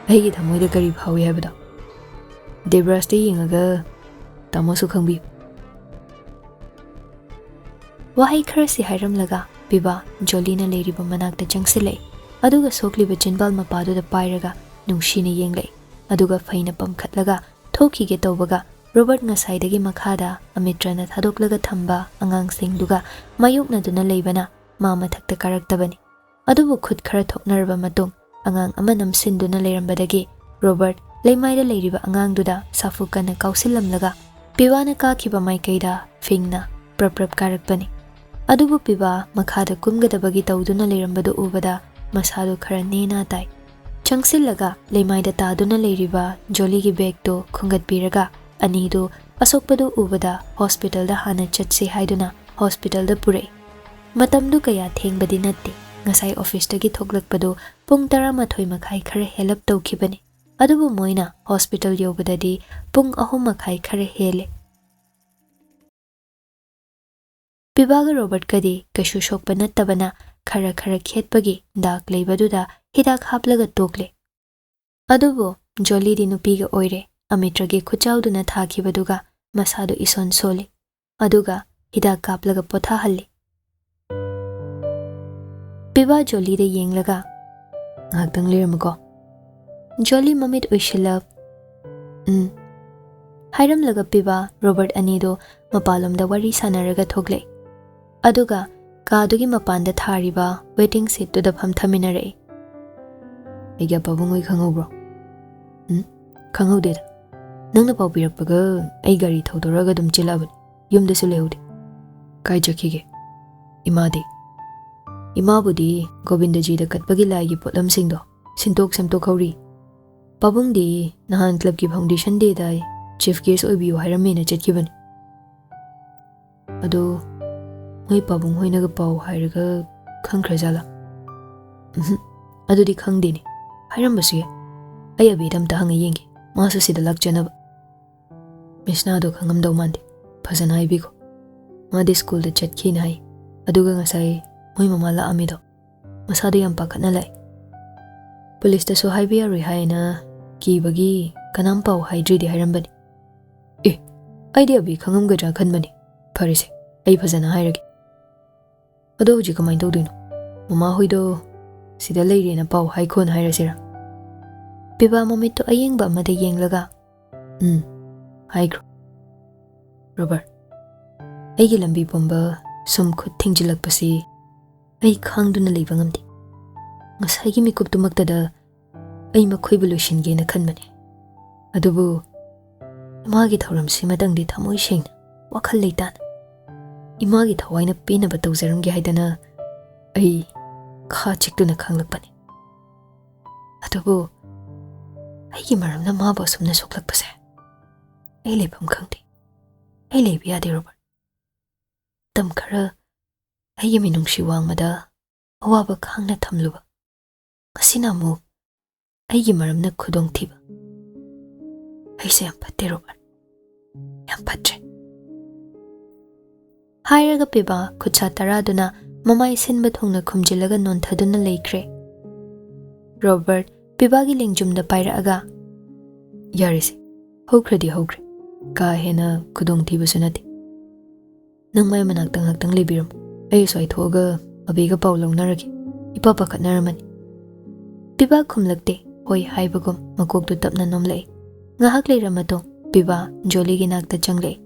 ꯑꯩꯒꯤ ꯊꯃꯣꯏꯗ ꯀꯔꯤ ꯐꯥꯎꯏ ꯍꯥꯏꯕꯗꯣ ꯗꯦꯕ꯭ꯔꯥꯖꯇ ꯌꯦꯡꯉꯒ ꯇꯥꯃꯣꯁꯨ ꯈꯪꯕꯤꯌꯨ"꯫ ꯋꯥꯍꯩ ꯈꯔꯁꯤ ꯍꯥꯏꯔꯝꯂꯒ ꯄꯤꯕꯥ ꯖꯣꯂꯤꯅ ꯂꯩꯔꯤꯕ ꯃꯅꯥꯛꯇ ꯆꯪꯁꯤꯜꯂꯛꯏ꯫ ꯑꯗꯨꯒ ꯁꯣꯛꯂꯤꯕ ꯆꯤꯟꯕꯥꯜ ꯃꯄꯥꯗꯨꯗ ꯄꯥꯏꯔꯒ ꯅꯨꯡꯁꯤꯅ ꯌꯦꯡꯂꯛꯏ꯫ ꯑꯗꯨꯒ ꯐꯩꯅ ꯄꯝꯈꯠꯂꯒ ꯊꯣꯛꯈꯤꯒꯦ ꯇꯧꯕꯒ, ꯔꯣꯕꯔꯠ ꯉꯁꯥꯏꯗꯒꯤ ꯃꯈꯥꯗ ꯑꯃꯤꯇ꯭ꯔꯅ ꯊꯥꯗꯣꯛꯂꯒ ꯊꯝꯕ ꯑꯉꯥꯡꯁꯤꯡꯗꯨꯒ ꯃꯥꯌꯣꯛꯅꯗꯨꯅ ꯂꯩꯕꯅ ꯃꯥ ꯃꯊꯛꯇ ꯀꯥꯔꯛꯇꯕꯅꯤ꯫ ꯑꯗꯨꯕꯨ ꯈꯨꯠ ꯈꯔ ꯊꯣꯛꯅꯔꯕ ꯃꯇꯨꯡ, ꯑꯉꯥꯡ ꯑꯃ ꯅꯝꯁꯤꯟꯗꯨꯅ ꯂꯩꯔꯝꯕꯗꯒꯤ ꯔꯣꯕꯔꯠ ꯂꯩꯃꯥꯏꯗ ꯂꯩꯔꯤꯕ ꯑꯉꯥꯡꯗꯨꯗ ꯁꯥꯐꯨ ꯀꯟꯅ ꯀꯥꯎꯁꯤꯜꯂꯝꯂꯒ ꯄꯤꯕꯥꯅ ꯀꯥꯈꯤꯕ ꯃꯥꯏꯀꯩꯗ ꯐꯤꯡꯅ ꯄ꯭ꯔꯞ ꯄ꯭ꯔꯞ ꯀꯥꯔꯛꯄꯅꯤ꯫ ꯑꯗꯨꯕꯨ ꯄꯤꯕꯥ ꯃꯈꯥꯗ ꯀꯨꯝꯒꯗꯕꯒꯤ ꯇꯧꯗꯨꯅ ꯂꯩꯔꯝꯕꯗꯨ ꯎꯕꯗ ꯃꯁꯥꯗꯨ ꯈꯔ ꯅꯦꯅꯥ ꯇꯥꯏ꯫ ꯆꯪꯁꯤꯜꯂꯒ ꯂꯩꯃꯥꯏꯗ ꯇꯥꯗꯨꯅ ꯂꯩꯔꯤꯕ ꯖꯣꯂꯤꯒꯤ ꯕꯦꯒꯇꯨ ꯈꯨꯝꯒꯠꯄꯤꯔꯒ ꯑꯅꯤꯗꯨ ꯑꯁꯣꯛꯄꯗꯨ ꯎꯕꯗ ꯍꯣꯁꯄꯤꯇꯥꯜꯗ ꯍꯥꯟꯅ ꯆꯠꯁꯤ ꯍꯥꯏꯗꯨꯅ ꯍꯣꯁꯄꯤꯇꯥꯜꯗ ꯄꯨꯔꯛꯏ꯫ ꯃꯇꯝꯗꯨ ꯀꯌꯥ ꯊꯦꯡꯕꯗꯤ ꯅꯠꯇꯦ꯫ ꯉꯁꯥꯏ ꯑꯣꯐꯤꯁꯇꯒꯤ ꯊꯣꯛꯂꯛꯄꯗꯨ ꯄꯨꯡ ꯇꯔꯥꯃꯥꯊꯣꯏ ꯃꯈꯥꯏ ꯈꯔ ꯍꯦꯜꯂꯞ ꯇꯧꯈꯤꯕꯅꯤ꯫ ꯑꯗꯨꯕꯨ ꯃꯣꯏꯅ ꯍꯣꯁꯄꯤꯇꯥꯜ ꯌꯧꯕꯗꯗꯤ ꯄꯨꯡ ꯑꯍꯨꯝ ꯃꯈꯥꯏ ꯈꯔ ꯍꯦꯜꯂꯦ꯫ ꯄꯤꯕꯥꯒ ꯔꯣꯕꯔꯠꯀꯗꯤ ꯀꯩꯁꯨ ꯁꯣꯛꯄ ꯅꯠꯇꯕꯅ ꯈꯔ ꯈꯔ ꯈꯦꯠꯄꯒꯤ ꯗꯥꯛ ꯂꯩꯕꯗꯨꯗ ꯍꯤꯗꯥꯛ ꯍꯥꯞꯂꯒ ꯇꯣꯛꯂꯦ꯫ ꯑꯗꯨꯕꯨ ꯖꯣꯂꯤꯗꯤ ꯅꯨꯄꯤꯒ ꯑꯣꯏꯔꯦ, ꯑꯃꯤꯇ꯭ꯔꯒꯤ ꯈꯨꯠꯆꯥꯎꯗꯨꯅ ꯊꯥꯈꯤꯕꯗꯨꯒ ꯃꯁꯥꯗꯨ ꯏꯁꯣꯟ ꯁꯣꯜꯂꯤ꯫ ꯑꯗꯨꯒ ꯍꯤꯗꯥꯛ ꯀꯥꯞꯂꯒ ꯄꯣꯊꯥꯍꯜꯂꯤ꯫ ꯄꯤꯕꯥ ꯖꯣꯂꯤꯗ ꯌꯦꯡꯂꯒ, "ꯉꯥꯏꯍꯥꯛꯇꯪ ꯂꯩꯔꯝꯃꯨꯀꯣ꯫" ꯖꯣꯂꯤ ꯃꯃꯤꯠ ꯎꯏꯁꯤꯜꯂꯞ, "ꯎꯝ," ꯍꯥꯏꯔꯝꯂꯒ ꯄꯤꯕꯥ ꯔꯣꯕꯔꯠ ꯑꯅꯤꯗꯨ ꯃꯄꯥꯟꯂꯣꯝꯗ ꯋꯥꯔꯤ ꯁꯥꯟꯅꯔꯒ ꯊꯣꯛꯂꯛꯏ꯫ ꯑꯗꯨꯒ ꯀꯥꯗꯨꯒꯤ ꯃꯄꯥꯟꯗ ꯊꯥꯔꯤꯕ ꯋꯦꯇꯤꯡ ꯁꯤꯠꯇꯨꯗ ꯐꯝꯊꯃꯤꯟꯅꯔꯛꯏ꯫ "ꯑꯩꯒꯤ ꯑꯄꯥꯕꯨꯡ ꯍꯣꯏ ꯈꯪꯍꯧꯕ꯭ꯔꯣ?" "ꯎꯝ, ꯈꯪꯍꯧꯗꯦꯗ꯫ ꯅꯪꯅ ꯄꯥꯎ ꯄꯤꯔꯛꯄꯒ ꯑꯩ ꯒꯥꯔꯤ ꯊꯧꯗꯣꯔꯛꯑꯒ ꯑꯗꯨꯝ ꯆꯦꯜꯂꯛꯑꯕꯅꯤ꯫ ꯌꯨꯝꯗꯁꯨ ꯂꯩꯍꯧꯗꯦ꯫" "ꯀꯥꯏ ꯆꯠꯈꯤꯒꯦ? ꯏꯃꯥꯗꯤ?" "ꯏꯃꯥꯕꯨꯗꯤ ꯒꯣꯕꯤꯟꯗꯖꯤꯗ ꯀꯠꯄꯒꯤ ꯂꯥꯏꯒꯤ ꯄꯣꯠꯂꯝꯁꯤꯡꯗꯣ ꯁꯤꯟꯇꯣꯛ ꯁꯦꯝꯇꯣꯛꯍꯧꯔꯤ꯫ ꯄꯥꯕꯨꯡꯗꯤ ꯅꯍꯥꯟ ꯀ꯭ꯂꯕꯀꯤ ꯐꯥꯎꯟꯗꯦꯁꯟ ꯗꯦꯗ ꯆꯤꯐ ꯒꯦꯁ ꯑꯣꯏꯕꯤꯌꯨ ꯍꯥꯏꯔꯝꯃꯦꯅ ꯆꯠꯈꯤꯕꯅꯤ꯫" "ꯑꯗꯨ ꯃꯣꯏ ꯄꯥꯕꯨꯡ ꯍꯣꯏꯅꯒ ꯄꯥꯎ ꯍꯥꯏꯔꯒ ꯈꯪꯈ꯭ꯔꯖꯥꯠꯂꯥ?" "ꯎꯝꯍꯨꯝ, ꯑꯗꯨꯗꯤ ꯈꯪꯗꯦꯅꯦ꯫ ꯍꯥꯏꯔꯝꯕꯁꯨ ꯌꯥꯏ꯫ ꯑꯩ ꯑꯕꯤꯗ ꯑꯝꯇ ꯍꯪꯉ ꯌꯦꯡꯒꯦ, ꯃꯥꯁꯨ ꯁꯤꯗ ꯂꯥꯛꯆꯅꯕ꯫" "ꯃꯤꯁꯅꯥꯗꯣ ꯈꯪꯉꯝꯗꯧ ꯃꯥꯟꯗꯦ, ꯐꯖꯅ ꯍꯥꯏꯕꯤꯈꯣ꯫ ꯃꯥꯗꯤ ꯁ꯭ꯀꯨꯜꯗ ꯆꯠꯈꯤꯅ ꯍꯥꯏ꯫ ꯑꯗꯨꯒ ꯉꯁꯥꯏ ꯃꯣꯏ ꯃꯃꯥ ꯂꯥꯛꯑꯝꯃꯤꯗꯣ, ꯃꯁꯥꯗꯣ ꯌꯥꯝ ꯄꯥꯈꯠꯅ ꯂꯥꯛꯑꯦ꯫ ꯄꯨꯂꯤꯁꯇꯁꯨ ꯍꯥꯏꯕ ꯌꯥꯔꯣꯏ ꯍꯥꯏꯅ ꯀꯤꯕꯒꯤ ꯀꯅꯥꯝ ꯄꯥꯎ ꯍꯥꯏꯗ꯭ꯔꯤꯗꯤ ꯍꯥꯏꯔꯝꯕꯅꯤ꯫" "ꯑꯦ, ꯑꯩꯗꯤ ꯑꯕꯤ ꯈꯪꯉꯝꯒꯗ꯭ꯔꯥ ꯈꯟꯕꯅꯤ꯫ ꯐꯔꯦꯁꯦ, ꯑꯩ ꯐꯖꯅ ꯍꯥꯏꯔꯒꯦ꯫ "ꯑꯗꯣ ꯍꯧꯖꯤꯛ ꯀꯃꯥꯏꯅ ꯇꯧꯗꯣꯏꯅꯣ? ꯃꯃꯥ ꯍꯣꯏꯗꯣ ꯁꯤꯗ ꯂꯩꯔꯦꯅ ꯄꯥꯎ ꯍꯥꯏꯈꯣꯅ ꯍꯥꯏꯔꯁꯤꯔꯥ?" ꯄꯤꯕꯥ ꯃꯃꯤꯠꯇꯣ ꯑꯌꯦꯡꯕ ꯑꯃꯗ ꯌꯦꯡꯂꯒ, "ꯎꯝ, ꯍꯥꯏꯈ꯭ꯔꯣ꯫ ꯔꯣꯕꯔꯠ, ꯑꯩꯒꯤ ꯂꯝꯕꯤ ꯄꯨꯝꯕ ꯁꯨꯝ ꯈꯨꯠ ꯊꯤꯡꯖꯤꯜꯂꯛꯄꯁꯤ ꯑꯩ ꯈꯥꯡꯗꯨꯅ ꯂꯩꯕ ꯉꯝꯗꯦ꯫ ꯉꯁꯥꯏꯒꯤ ꯃꯤꯀꯨꯞꯇꯨꯃꯛꯇꯗ ꯑꯩ ꯃꯈꯣꯏꯕꯨ ꯂꯣꯏꯁꯤꯟꯒꯦꯅ ꯈꯟꯕꯅꯦ꯫ ꯑꯗꯨꯕꯨ ꯏꯃꯥꯒꯤ ꯊꯧꯔꯝꯁꯤꯃꯇꯪꯗꯤ ꯊꯃꯣꯏ ꯁꯦꯡꯅ, ꯋꯥꯈꯜ ꯂꯩꯇꯥꯅ, ꯏꯃꯥꯒꯤ ꯊꯋꯥꯏꯅ ꯄꯦꯟꯅꯕ ꯇꯧꯖꯔꯝꯒꯦ ꯍꯥꯏꯗꯅ ꯑꯩ ꯈꯥ ꯆꯤꯛꯇꯨꯅ ꯈꯥꯡꯂꯛꯄꯅꯤ꯫ ꯑꯗꯨꯕꯨ ꯑꯩꯒꯤ ꯃꯔꯝꯅ ꯃꯥꯕꯨ ꯑꯁꯨꯝꯅ ꯁꯣꯛꯂꯛꯄꯁꯦ ꯑꯩ ꯂꯩꯐꯝ ꯈꯪꯗꯦ꯫ ꯑꯩ ꯂꯩꯕ ꯌꯥꯗꯦ, ꯔꯣꯕꯔꯠ꯫ ꯃꯇꯝ ꯈꯔ ꯑꯩꯒꯤ ꯃꯤꯅꯨꯡꯁꯤ ꯋꯥꯡꯃꯗ ꯑꯋꯥꯕ ꯈꯥꯡꯅ ꯊꯝꯂꯨꯕ, ꯃꯁꯤꯅ ꯑꯃꯨꯛ ꯑꯩꯒꯤ ꯃꯔꯝꯅ ꯈꯨꯗꯣꯡꯊꯤꯕ꯫ ꯑꯩꯁꯦ ꯌꯥꯝ ꯐꯠꯇꯦ, ꯔꯣꯕꯔꯠ, ꯌꯥꯝ ꯐꯠꯇ꯭ꯔꯦ꯫" ꯍꯥꯏꯔꯒ ꯄꯤꯕꯥ ꯈꯨꯠꯁꯥ ꯇꯔꯥꯗꯨꯅ ꯃꯃꯥꯏ ꯁꯤꯟꯕ ꯊꯨꯡꯅ ꯈꯨꯝꯖꯤꯜꯂꯒ ꯅꯣꯟꯊꯗꯨꯅ ꯂꯩꯈ꯭ꯔꯦ꯫ ꯔꯣꯕꯔꯠ ꯄꯤꯕꯥꯒꯤ ꯂꯦꯡꯖꯨꯝꯗ ꯄꯥꯏꯔꯛꯑꯒ, "ꯌꯥꯔꯦꯁꯦ, ꯍꯧꯈ꯭ꯔꯗꯤ ꯍꯧꯈ꯭ꯔꯦ꯫ ꯀꯥ ꯍꯦꯟꯅ ꯈꯨꯗꯣꯡꯊꯤꯕꯁꯨ ꯅꯠꯇꯦ꯫ ꯅꯪ ꯃꯥꯏ ꯃꯅꯥꯛꯇ ꯉꯥꯛꯇꯪ ꯂꯩꯕꯤꯔꯝꯃꯨ꯫ ꯑꯩ ꯑꯁ꯭ꯋꯥꯏ ꯊꯣꯛꯑꯒ ꯑꯕꯦꯒ ꯄꯥꯎ ꯂꯧꯅꯔꯒꯦ꯫ ꯏꯄꯥ ꯄꯥꯈꯠꯅꯔꯝꯃꯅꯤ꯫" ꯄꯤꯕꯥ ꯈꯨꯝꯂꯛꯇꯦ꯫ ꯍꯣꯏ ꯍꯥꯏꯕꯒꯨꯝ ꯃꯀꯣꯛꯇꯨ ꯇꯞꯅ ꯅꯣꯝꯂꯛꯏ꯫ ꯉꯥꯏꯍꯥꯛ ꯂꯩꯔ ꯃꯇꯨꯡ ꯄꯤꯕꯥ ꯖꯣꯂꯤꯒꯤ ꯅꯥꯛꯇ ꯆꯪꯂꯛꯏ꯫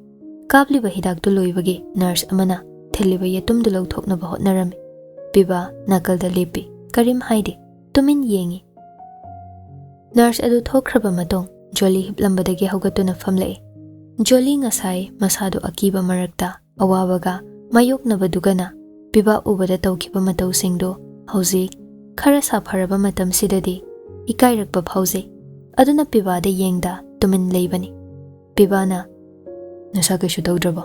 ꯀꯥꯞꯂꯤꯕ ꯍꯤꯗꯥꯛꯇꯨ ꯂꯣꯏꯕꯒꯤ ꯅꯔꯁ ꯑꯃꯅ ꯊꯤꯜꯂꯤꯕ ꯌꯦꯇꯨꯝꯗꯨ ꯂꯧꯊꯣꯛꯅꯕ ꯍꯣꯠꯅꯔꯝꯃꯤ꯫ ꯄꯤꯕꯥ ꯅꯥꯀꯜꯗ ꯂꯦꯞꯄꯤ꯫ ꯀꯔꯤꯝ ꯍꯥꯏꯗꯦ꯫ ꯇꯨꯃꯤꯟ ꯌꯦꯡꯉꯤ꯫ ꯅꯔꯁ ꯑꯗꯨ ꯊꯣꯛꯈ꯭ꯔꯕ ꯃꯇꯨꯡ ꯖꯣꯂꯤ ꯍꯤꯞꯂꯝꯕꯗꯒꯤ ꯍꯧꯒꯠꯇꯨꯅ ꯐꯝꯂꯛꯏ꯫ ꯖꯣꯂꯤ ꯉꯁꯥꯏ ꯃꯁꯥꯗꯨ ꯑꯀꯤꯕ ꯃꯔꯛꯇ ꯑꯋꯥꯕꯒ ꯃꯥꯌꯣꯛꯅꯕꯗꯨꯒꯅ ꯄꯤꯕꯥ ꯎꯕꯗ ꯇꯧꯈꯤꯕ ꯃꯇꯧꯁꯤꯡꯗꯨ ꯍꯧꯖꯤꯛ ꯈꯔ ꯁꯥꯐꯔꯕ ꯃꯇꯝꯁꯤꯗꯗꯤ ꯏꯀꯥꯏꯔꯛꯄ ꯐꯥꯎꯖꯩ꯫ ꯑꯗꯨꯅ ꯄꯤꯕꯥꯗ ꯌꯦꯡꯗ ꯇꯨꯃꯤꯟ ꯂꯩꯕꯅꯤ꯫ ꯄꯤꯕꯥꯅ, "ꯅꯁꯥ ꯀꯩꯁꯨ ꯇꯧꯗ꯭ꯔꯕꯣ?"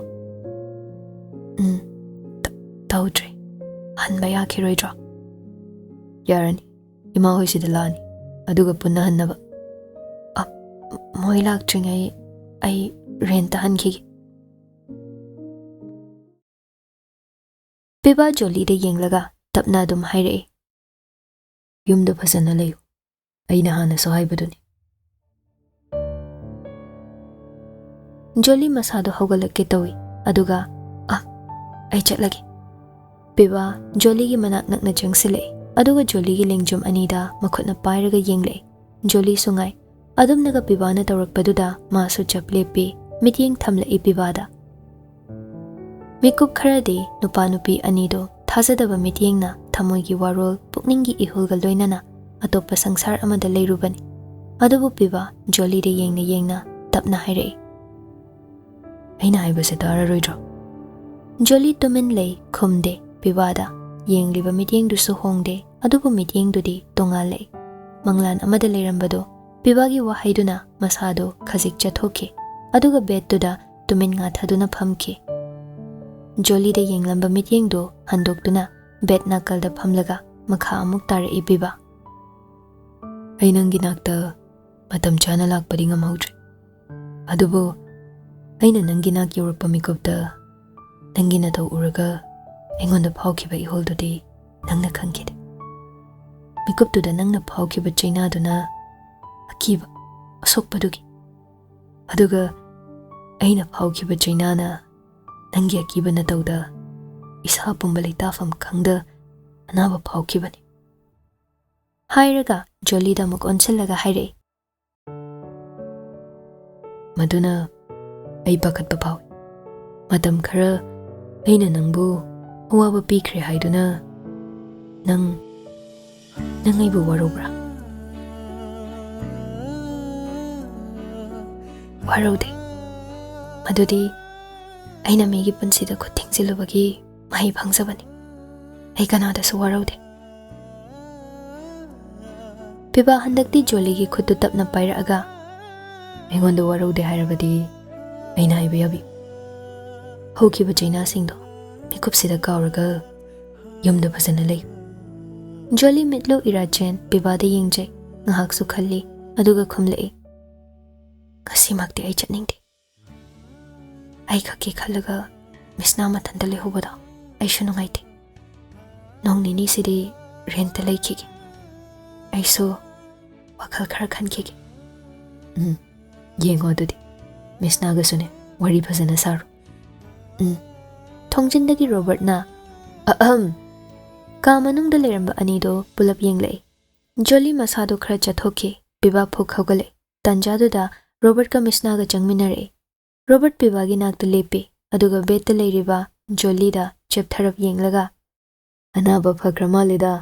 "ꯎꯝ, ꯇ-, ꯇꯧꯗ꯭ꯔꯦ꯫ ꯍꯟꯕ ꯌꯥꯈꯤꯔꯣꯏꯗ꯭ꯔꯣ?" "ꯌꯥꯔꯅꯤ꯫ ꯏꯃꯥ ꯍꯣꯏ ꯁꯤꯗ ꯂꯥꯛꯑꯅꯤ꯫ ꯑꯗꯨꯒ ꯄꯨꯟꯅ ꯍꯟꯅꯕ꯫" "ꯑ, ꯃꯣꯏ ꯂꯥꯛꯇ꯭ꯔꯤꯉꯩ ꯑꯩ ꯔꯦꯟꯇ ꯍꯟꯈꯤꯒꯦ꯫" ꯄꯤꯕꯥ ꯖꯣꯂꯤꯗ ꯌꯦꯡꯂꯒ ꯇꯞꯅ ꯑꯗꯨꯝ ꯍꯥꯏꯔꯛꯏ, "ꯌꯨꯝꯗ ꯐꯖꯅ ꯂꯩꯌꯨ꯫ ꯑꯩꯅ ꯍꯥꯟꯅꯁꯨ ꯍꯥꯏꯕꯗꯨꯅꯤ꯫" ꯖꯣꯂꯤ ꯃꯁꯥꯗꯣ ꯍꯧꯒꯠꯂꯛꯀꯦ ꯇꯧꯏ, ꯑꯗꯨꯒ, "ꯑ, ꯑꯩ ꯆꯠꯂꯒꯦ꯫" ꯄꯤꯕꯥ ꯖꯣꯂꯤꯒꯤ ꯃꯅꯥꯛ ꯅꯛꯅ ꯆꯪꯁꯤꯜꯂꯛꯏ, ꯑꯗꯨꯒ ꯖꯣꯂꯤꯒꯤ ꯂꯦꯡꯖꯨꯝ ꯑꯅꯤꯗ ꯃꯈꯨꯠꯅ ꯄꯥꯏꯔꯒ ꯌꯦꯡꯂꯛꯏ꯫ ꯖꯣꯂꯤꯁꯨ ꯉꯥꯏ꯫ ꯑꯗꯨꯝꯅꯒ ꯄꯤꯕꯥꯅ ꯇꯧꯔꯛꯄꯗꯨꯗ ꯃꯥꯁꯨ ꯆꯞ ꯂꯦꯞꯄꯤ, ꯃꯤꯠꯌꯦꯡ ꯊꯝꯂꯛꯏ ꯄꯤꯕꯥꯗ꯫ ꯃꯤꯀꯨꯞ ꯈꯔꯗꯤ ꯅꯨꯄꯥ ꯅꯨꯄꯤ ꯑꯅꯤꯗꯣ ꯊꯥꯖꯗꯕ ꯃꯤꯠꯌꯦꯡꯅ ꯊꯃꯣꯏꯒꯤ ꯋꯥꯔꯣꯜ, ꯄꯨꯛꯅꯤꯡꯒꯤ ꯏꯍꯨꯜꯒ ꯂꯣꯏꯅꯅ ꯑꯇꯣꯞꯄ ꯁꯪꯁꯥꯔ ꯑꯃꯗ ꯂꯩꯔꯨꯕꯅꯤ꯫ ꯑꯗꯨꯕꯨ ꯄꯤꯕꯥ ꯖꯣꯂꯤꯗ ꯌꯦꯡꯅ ꯌꯦꯡꯅ ꯇꯞꯅ ꯍꯥꯏꯔꯛꯏ, "ꯑꯩꯅ ꯍꯥꯏꯕꯁꯦ ꯇꯥꯔꯔꯣꯏꯗ꯭ꯔꯣ?" ꯖꯣꯂꯤ ꯇꯨꯃꯤꯟ ꯂꯩ, ꯈꯨꯝꯗꯦ꯫ ꯄꯤꯕꯥꯗ ꯌꯦꯡꯂꯤꯕ ꯃꯤꯠꯌꯦꯡꯗꯨꯁꯨ ꯍꯣꯡꯗꯦ, ꯑꯗꯨꯕꯨ ꯃꯤꯠꯌꯦꯡꯗꯨꯗꯤ ꯇꯣꯉꯥꯜꯂꯛꯏ꯫ ꯃꯪꯂꯥꯟ ꯑꯃꯗ ꯂꯩꯔꯝꯕꯗꯣ ꯄꯤꯕꯥꯒꯤ ꯋꯥꯍꯩꯗꯨꯅ ꯃꯁꯥꯗꯣ ꯈꯖꯤꯛ ꯆꯠꯊꯣꯛꯈꯤ, ꯑꯗꯨꯒ ꯕꯦꯗꯇꯨꯗ ꯇꯨꯃꯤꯟ ꯉꯥꯊꯗꯨꯅ ꯐꯝꯈꯤ꯫ ꯖꯣꯂꯤꯗ ꯌꯦꯡꯂꯝꯕ ꯃꯤꯠꯌꯦꯡꯗꯨ ꯍꯟꯗꯣꯛꯇꯨꯅ ꯕꯦꯗ ꯅꯥꯀꯜꯗ ꯐꯝꯂꯒ ꯃꯈꯥ ꯑꯃꯨꯛ ꯇꯥꯔꯛꯏ ꯄꯤꯕꯥ꯫ "ꯑꯩ ꯅꯪꯒꯤ ꯅꯥꯛꯇ ꯃꯇꯝ ꯆꯥꯅ ꯂꯥꯛꯄꯗꯤ ꯉꯝꯍꯧꯗ꯭ꯔꯦ, ꯑꯗꯨꯕꯨ ꯑꯩꯅ ꯅꯪꯒꯤ ꯅꯥꯛ ꯌꯧꯔꯛꯄ ꯃꯤꯀꯨꯞꯇ ꯅꯪꯒꯤ ꯅꯇꯧ ꯎꯔꯒ ꯑꯩꯉꯣꯟꯗ ꯐꯥꯎꯈꯤꯕ ꯏꯍꯨꯜꯗꯨꯗꯤ ꯅꯪꯅ ꯈꯪꯈꯤꯗꯦ꯫ ꯃꯤꯀꯨꯞꯇꯨꯗ ꯅꯪꯅ ꯐꯥꯎꯈꯤꯕ ꯆꯩꯅꯥꯗꯨꯅ ꯑꯀꯤꯕ, ꯑꯁꯣꯛꯄꯗꯨꯒꯤ, ꯑꯗꯨꯒ ꯑꯩꯅ ꯐꯥꯎꯈꯤꯕ ꯆꯩꯅꯥꯅ ꯅꯪꯒꯤ ꯑꯀꯤꯕ ꯅꯇꯧꯗ ꯏꯁꯥ ꯄꯨꯝꯕ ꯂꯩꯇꯥꯐꯝ ꯈꯪꯗ ꯑꯅꯥꯕ ꯐꯥꯎꯈꯤꯕꯅꯤ," ꯍꯥꯏꯔꯒ ꯖꯣꯂꯤꯗ ꯑꯃꯨꯛ ꯑꯣꯟꯁꯤꯜꯂꯒ ꯍꯥꯏꯔꯛꯏ, "ꯃꯗꯨꯅ ꯑꯩ ꯄꯥꯈꯠꯄ ꯐꯥꯎꯏ꯫ ꯃꯇꯝ ꯈꯔ ꯑꯩꯅ ꯅꯪꯕꯨ ꯑꯋꯥꯕ ꯄꯤꯈ꯭ꯔꯦ ꯍꯥꯏꯗꯨꯅ ꯅꯪ, ꯅꯪ ꯑꯩꯕꯨ ꯋꯥꯔꯧꯕ꯭ꯔꯥ?" "ꯋꯥꯔꯧꯗꯦ꯫ ꯃꯗꯨꯗꯤ ꯑꯩꯅ ꯃꯤꯒꯤ ꯄꯨꯟꯁꯤꯗ ꯈꯨꯠ ꯊꯤꯡꯖꯤꯜꯂꯨꯕꯒꯤ ꯃꯍꯩ ꯐꯪꯖꯕꯅꯤ꯫ ꯑꯩ ꯀꯅꯥꯗꯁꯨ ꯋꯥꯔꯧꯗꯦ꯫" ꯄꯤꯕꯥ ꯍꯟꯗꯛꯇꯤ ꯖꯣꯂꯤꯒꯤ ꯈꯨꯠꯇꯨ ꯇꯞꯅ ꯄꯥꯏꯔꯛꯑꯒ, "ꯑꯩꯉꯣꯟꯗ ꯋꯥꯔꯧꯗꯦ ꯍꯥꯏꯔꯕꯗꯤ ꯑꯩꯅ ꯍꯥꯏꯕ ꯌꯥꯕꯤꯌꯨ꯫ ꯍꯧꯈꯤꯕ ꯆꯩꯅꯥꯁꯤꯡꯗꯣ ꯃꯤꯀꯨꯞꯁꯤꯗ ꯀꯥꯎꯔꯒ ꯌꯨꯝꯗ ꯐꯖꯅ ꯂꯩꯌꯨ꯫" ꯖꯣꯂꯤ ꯃꯤꯠꯂꯨ ꯏꯔꯥ ꯆꯦꯟ ꯄꯤꯕꯥꯗ ꯌꯦꯡꯖꯩ꯫ ꯉꯥꯏꯍꯥꯛꯁꯨ ꯈꯜꯂꯤ, ꯑꯗꯨꯒ ꯈꯨꯝꯂꯛꯏ, "ꯉꯁꯤꯃꯛꯇꯤ ꯑꯩ ꯆꯠꯅꯤꯡꯗꯦ꯫ ꯑꯩ ꯈꯛꯀꯤ ꯈꯜꯂꯒ ꯃꯤꯁꯅꯥ ꯃꯊꯟꯇ ꯂꯩꯍꯧꯕꯗꯣ ꯑꯩꯁꯨ ꯅꯨꯡꯉꯥꯏꯇꯦ꯫ ꯅꯣꯡ ꯅꯤꯅꯤꯁꯤꯗꯤ ꯔꯦꯟꯠꯇ ꯂꯩꯈꯤꯒꯦ꯫ ꯑꯩꯁꯨ ꯋꯥꯈꯜ ꯈꯔ ꯈꯟꯈꯤꯒꯦ꯫" "ꯎꯝ, ꯌꯦꯡꯉꯣ ꯑꯗꯨꯗꯤ꯫ ꯃꯤꯁꯅꯥꯒꯁꯨꯅꯦ ꯋꯥꯔꯤ ꯐꯖꯅ ꯁꯥꯔꯣ꯫" "ꯎꯝ꯫" ꯊꯣꯡꯖꯤꯟꯗꯒꯤ ꯔꯣꯕꯔꯠꯅ ꯑꯍꯝ꯫ ꯀꯥ ꯃꯅꯨꯡꯗ ꯂꯩꯔꯝꯕ ꯑꯅꯤꯗꯣ ꯄꯨꯂꯞ ꯌꯦꯡꯂꯛꯏ꯫ ꯖꯣꯂꯤ ꯃꯁꯥꯗꯣ ꯈꯔ ꯆꯠꯊꯣꯛꯈꯤ꯫ ꯄꯤꯕꯥ ꯐꯨꯛ ꯍꯧꯒꯠꯂꯛꯏ꯫ ꯇꯥꯟꯖꯥꯗꯨꯗ ꯔꯣꯕꯔꯠꯀ ꯃꯤꯁꯅꯥꯒ ꯆꯪꯃꯤꯟꯅꯔꯛꯏ꯫ ꯔꯣꯕꯔꯠ ꯄꯤꯕꯥꯒꯤ ꯅꯥꯛꯇ ꯂꯦꯞꯄꯤ, ꯑꯗꯨꯒ ꯕꯦꯗꯇ ꯂꯩꯔꯤꯕ ꯖꯣꯂꯤꯗ ꯆꯦꯞꯊꯔꯞ ꯌꯦꯡꯂꯒ, "ꯑꯅꯥꯕ ꯐꯈ꯭ꯔ ꯃꯥꯜꯂꯦꯗ꯫"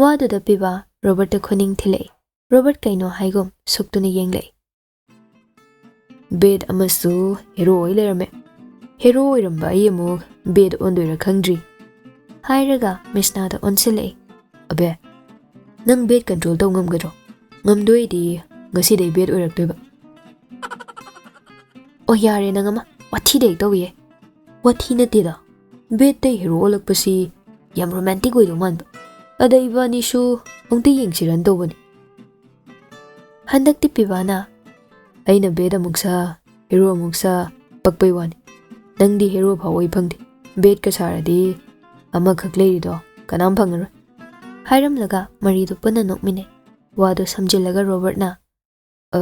ꯋꯥꯗꯨꯗ ꯄꯤꯕꯥ ꯔꯣꯕꯔꯠꯇ ꯈꯨꯅꯤꯡ ꯊꯤꯜꯂꯛꯏ꯫ ꯔꯣꯕꯔꯠ ꯀꯩꯅꯣ ꯍꯥꯏꯒꯨꯝ ꯁꯨꯛꯇꯨꯅ ꯌꯦꯡꯂꯛꯏ꯫ "ꯕꯦꯗ ꯑꯃꯁꯨ ꯍꯦꯔꯣ ꯑꯣꯏ ꯂꯩꯔꯝꯃꯦ꯫ ꯍꯦꯔꯣ ꯑꯣꯏꯔꯝꯕ ꯑꯩ ꯑꯃꯨꯛ ꯕꯦꯗ ꯑꯣꯟꯗꯣꯏꯔꯥ ꯈꯪꯗ꯭ꯔꯤ," ꯍꯥꯏꯔꯒ ꯃꯤꯁꯅꯥꯗ ꯑꯣꯟꯁꯤꯜꯂꯛꯏ꯫ "ꯑꯕꯦ, ꯅꯪ ꯕꯦꯗ ꯀꯟꯇ꯭ꯔꯣꯜ ꯇꯧ ꯉꯝꯒꯗ꯭ꯔꯣ? ꯉꯝꯗꯣꯏꯗꯤ ꯉꯁꯤꯗꯩ ꯕꯦꯗ ꯑꯣꯏꯔꯛꯇꯣꯏꯕ꯫" "ꯑꯣ, ꯌꯥꯔꯦ ꯅꯪ ꯑꯃ, ꯋꯥꯊꯤꯗ ꯍꯦꯛ ꯇꯧꯏꯌꯦ꯫" "ꯋꯥꯊꯤ ꯅꯠꯇꯦꯗ, ꯕꯦꯗꯇꯩ ꯍꯦꯔꯣ ꯑꯣꯜꯂꯛꯄꯁꯤ ꯌꯥꯝ ꯔꯣꯃꯥꯟꯇꯤꯛ ꯑꯣꯏꯗꯧ ꯃꯥꯟꯕ꯫ ꯑꯗ ꯏꯕꯥꯅꯤꯁꯨ ꯑꯃꯨꯛꯇ ꯌꯦꯡꯁꯤꯔꯅ ꯇꯧꯕꯅꯤ꯫" ꯍꯟꯗꯛꯇꯤ ꯄꯤꯕꯥꯅ, "ꯑꯩꯅ ꯕꯦꯗ ꯑꯃꯨꯛ ꯁꯥ, ꯍꯦꯔꯣ ꯑꯃꯨꯛ ꯁꯥ, ꯄꯛꯄꯩ ꯋꯥꯅꯤ꯫ ꯅꯪꯗꯤ ꯍꯦꯔꯣ ꯐꯥꯎ ꯑꯣꯏ ꯐꯪꯗꯦ꯫ ꯕꯦꯗꯀ ꯁꯥꯔꯗꯤ ꯑꯃꯈꯛ ꯂꯩꯔꯤꯗꯣ ꯀꯅꯥꯝ ꯐꯪꯉꯔꯣꯏ," ꯍꯥꯏꯔꯝꯂꯒ ꯃꯔꯤꯗꯨ ꯄꯨꯟꯅ ꯅꯣꯛꯃꯤꯟꯅꯩ꯫ ꯋꯥꯗꯨ ꯁꯝꯖꯤꯜꯂꯒ ꯔꯣꯕꯔꯠꯅ, "ꯑ,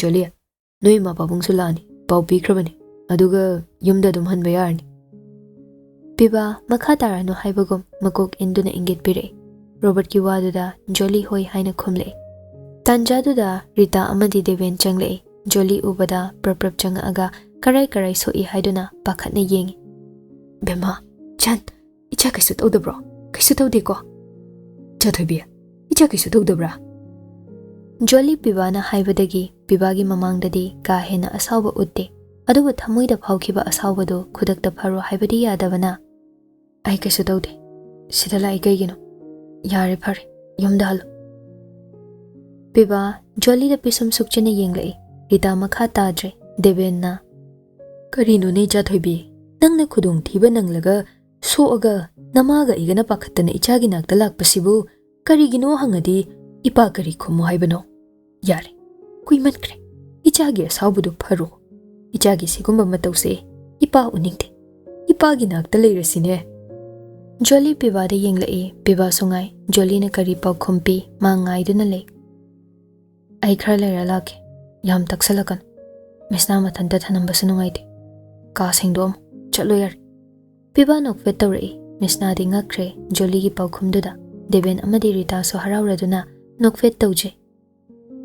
ꯖꯣꯂꯤ, ꯅꯣꯏ ꯏꯃꯥ ꯄꯥꯕꯨꯡꯁꯨ ꯂꯥꯛꯑꯅꯤ, ꯄꯥꯎ ꯄꯤꯈ꯭ꯔꯕꯅꯤ꯫ ꯑꯗꯨꯒ ꯌꯨꯝꯗ ꯑꯗꯨꯝ ꯍꯟꯕ ꯌꯥꯔꯅꯤ꯫" ꯄꯤꯕꯥ ꯃꯈꯥ ꯇꯥꯔꯅꯨ ꯍꯥꯏꯕꯒꯨꯝ ꯃꯀꯣꯛ ꯏꯟꯗꯨꯅ ꯏꯪꯒꯤꯠ ꯄꯤꯔꯛꯏ꯫ ꯔꯣꯕꯔꯠꯀꯤ ꯋꯥꯗꯨꯗ ꯖꯣꯂꯤ ꯍꯣꯏ ꯍꯥꯏꯅ ꯈꯨꯝꯂꯛꯏ꯫ ꯇꯥꯟꯖꯥꯗꯨꯗ ꯔꯤꯇꯥ ꯑꯃꯗꯤ ꯗꯦꯕꯦꯟ ꯆꯪꯂꯛꯏ꯫ ꯖꯣꯂꯤ ꯎꯕꯗ ꯄ꯭ꯔꯞ ꯄ꯭ꯔꯞ ꯆꯪꯉꯛꯑꯒ ꯀꯔꯥꯏ ꯀꯔꯥꯏ ꯁꯣꯛꯏ ꯍꯥꯏꯗꯨꯅ ꯄꯥꯈꯠꯅ ꯌꯦꯡꯉꯤ꯫ "ꯕꯦꯝꯃ, ꯆꯟ, ꯏꯆꯥ ꯀꯩꯁꯨ ꯇꯧꯗꯕ꯭ꯔꯣ? ꯀꯩꯁꯨ ꯇꯧꯗꯦꯀꯣ? ꯏꯆꯥ ꯊꯣꯏꯕꯤ, ꯏꯆꯥ ꯀꯩꯁꯨ ꯇꯧꯗꯕ꯭ꯔꯥ?" ꯖꯣꯂꯤ ꯄꯤꯕꯥꯅ ꯍꯥꯏꯕꯗꯒꯤ ꯄꯤꯕꯥꯒꯤ ꯃꯃꯥꯡꯗꯗꯤ ꯀꯥ ꯍꯦꯟꯅ ꯑꯁꯥꯎꯕ ꯎꯠꯇꯦ꯫ ꯑꯗꯨꯕꯨ ꯊꯃꯣꯏꯗ ꯐꯥꯎꯈꯤꯕ ꯑꯁꯥꯎꯕꯗꯨ ꯈꯨꯗꯛꯇ ꯐꯔꯣ ꯍꯥꯏꯕꯗꯤ ꯌꯥꯗꯕꯅ, "ꯑꯩ ꯀꯩꯁꯨ ꯇꯧꯗꯦ꯫ ꯁꯤꯗ ꯂꯥꯛꯏ ꯀꯩꯒꯤꯅꯣ? ꯌꯥꯔꯦ, ꯐꯔꯦ, ꯌꯨꯝꯗ ꯍꯜꯂꯣ꯫" ꯄꯤꯕꯥ ꯖꯣꯂꯤꯗ ꯄꯤꯁꯨꯝ ꯁꯨꯛꯆꯤꯟꯅ ꯌꯦꯡꯂꯛꯏ꯫ ꯔꯤꯇꯥ ꯃꯈꯥ ꯇꯥꯗ꯭ꯔꯦ꯫ ꯗꯦꯕꯦꯟꯅ, "ꯀꯔꯤꯅꯣꯅꯦ ꯏꯆꯥ ꯊꯣꯏꯕꯤ? ꯅꯪꯅ ꯈꯨꯗꯣꯡꯊꯤꯕ ꯅꯪꯂꯒ ꯁꯣꯛꯑꯒ ꯅꯃꯥꯒ ꯑꯩꯒꯅ ꯄꯥꯈꯠꯇꯅ ꯏꯆꯥꯒꯤ ꯅꯥꯛꯇ ꯂꯥꯛꯄꯁꯤꯕꯨ ꯀꯔꯤꯒꯤꯅꯣ ꯍꯪꯉꯗꯤ ꯏꯄꯥ ꯀꯔꯤ ꯈꯨꯝꯃꯨ ꯍꯥꯏꯕꯅꯣ? ꯌꯥꯔꯦ, ꯀꯨꯏꯃꯟꯈ꯭ꯔꯦ꯫ ꯏꯆꯥꯒꯤ ꯑꯁꯥꯎꯕꯗꯨ ꯐꯔꯣ꯫ ꯏꯆꯥꯒꯤ ꯁꯤꯒꯨꯝꯕ ꯃꯇꯧꯁꯦ ꯏꯄꯥ ꯎꯅꯤꯡꯗꯦ꯫ ꯏꯄꯥꯒꯤ ꯅꯥꯛꯇ ꯂꯩꯔꯁꯤꯅꯦ꯫" ꯖꯣꯂꯤ ꯄꯤꯕꯥꯗ ꯌꯦꯡꯂꯛꯏ꯫ ꯄꯤꯕꯥꯁꯨ ꯉꯥꯏ꯫ ꯖꯣꯂꯤꯅ ꯀꯔꯤ ꯄꯥꯎꯈꯨꯝ ꯄꯤ, ꯃꯥ ꯉꯥꯏꯗꯨꯅ ꯂꯩ꯫ "ꯑꯩ ꯈꯔ ꯂꯩꯔ ꯂꯥꯛꯀꯦ꯫ ꯌꯥꯝ ꯇꯛꯁꯜꯂꯛꯀꯅꯨ꯫ ꯃꯤꯁꯅꯥ ꯃꯊꯟꯇ ꯊꯅꯝꯕꯁꯨ ꯅꯨꯡꯉꯥꯏꯇꯦ꯫ ꯀꯥ ꯁꯦꯡꯗꯣꯛꯑꯝꯃꯣ꯫ ꯆꯠꯂꯣ ꯌꯥꯔꯦ꯫" ꯄꯤꯕꯥ ꯅꯣꯛꯐꯦꯠ ꯇꯧꯔꯛꯏ꯫ ꯃꯤꯁꯅꯥꯗꯤ ꯉꯛꯈ꯭ꯔꯦ ꯖꯣꯂꯤꯒꯤ ꯄꯥꯎꯈꯨꯝꯗꯨꯗ꯫ ꯗꯦꯕꯦꯟ ꯑꯃꯗꯤ ꯔꯤꯇꯥꯁꯨ ꯍꯔꯥꯎꯔꯗꯨꯅ ꯅꯣꯛꯐꯦꯠ ꯇꯧꯖꯩ꯫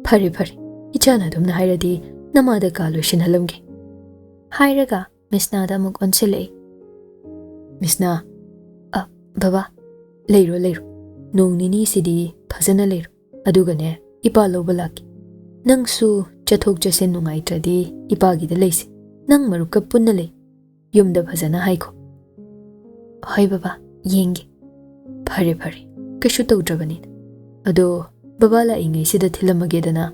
"ꯐꯔꯦ, ꯐꯔꯦ, ꯏꯆꯥꯅ ꯑꯗꯨꯝꯅ ꯍꯥꯏꯔꯗꯤ ꯅꯃꯥꯗ ꯀꯥ ꯂꯣꯏꯁꯤꯟꯍꯜꯂꯝꯒꯦ" ꯍꯥꯏꯔꯒ ꯃꯤꯁꯅꯥꯗ ꯑꯃꯨꯛ ꯑꯣꯟꯁꯤꯜꯂꯛꯏ꯫ ꯃꯤꯁꯅꯥ, "ꯑ, ꯕꯕꯥ, ꯂꯩꯔꯣ, ꯂꯩꯔꯣ꯫ ꯅꯣꯡ ꯅꯤꯅꯤꯁꯤꯗꯤ ꯐꯖꯅ ꯂꯩꯔꯣ꯫ ꯑꯗꯨꯒꯅꯦ, ꯏꯄꯥ ꯂꯧꯕ ꯂꯥꯛꯀꯦ꯫ ꯅꯪꯁꯨ ꯆꯠꯊꯣꯛ ꯆꯠꯁꯤꯟ ꯅꯨꯡꯉꯥꯏꯇ꯭ꯔꯗꯤ ꯏꯄꯥꯒꯤꯗ ꯂꯩꯁꯦ꯫ ꯅꯪ ꯃꯔꯨꯞꯀ ꯄꯨꯟꯅ ꯂꯩ꯫ ꯌꯨꯝꯗ ꯐꯖꯅ ꯍꯥꯏꯈꯣ"꯫ "ꯍꯣꯏ ꯕꯕꯥ, ꯌꯦꯡꯒꯦ"꯫ "ꯐꯔꯦ, ꯐꯔꯦ, ꯀꯩꯁꯨ ꯇꯧꯗ꯭ꯔꯕꯅꯤꯅ꯫ ꯑꯗꯣ ꯕꯕꯥ ꯂꯥꯛꯏꯉꯩꯁꯤꯗ ꯊꯤꯜꯂꯝꯃꯒꯦꯗꯅ"꯫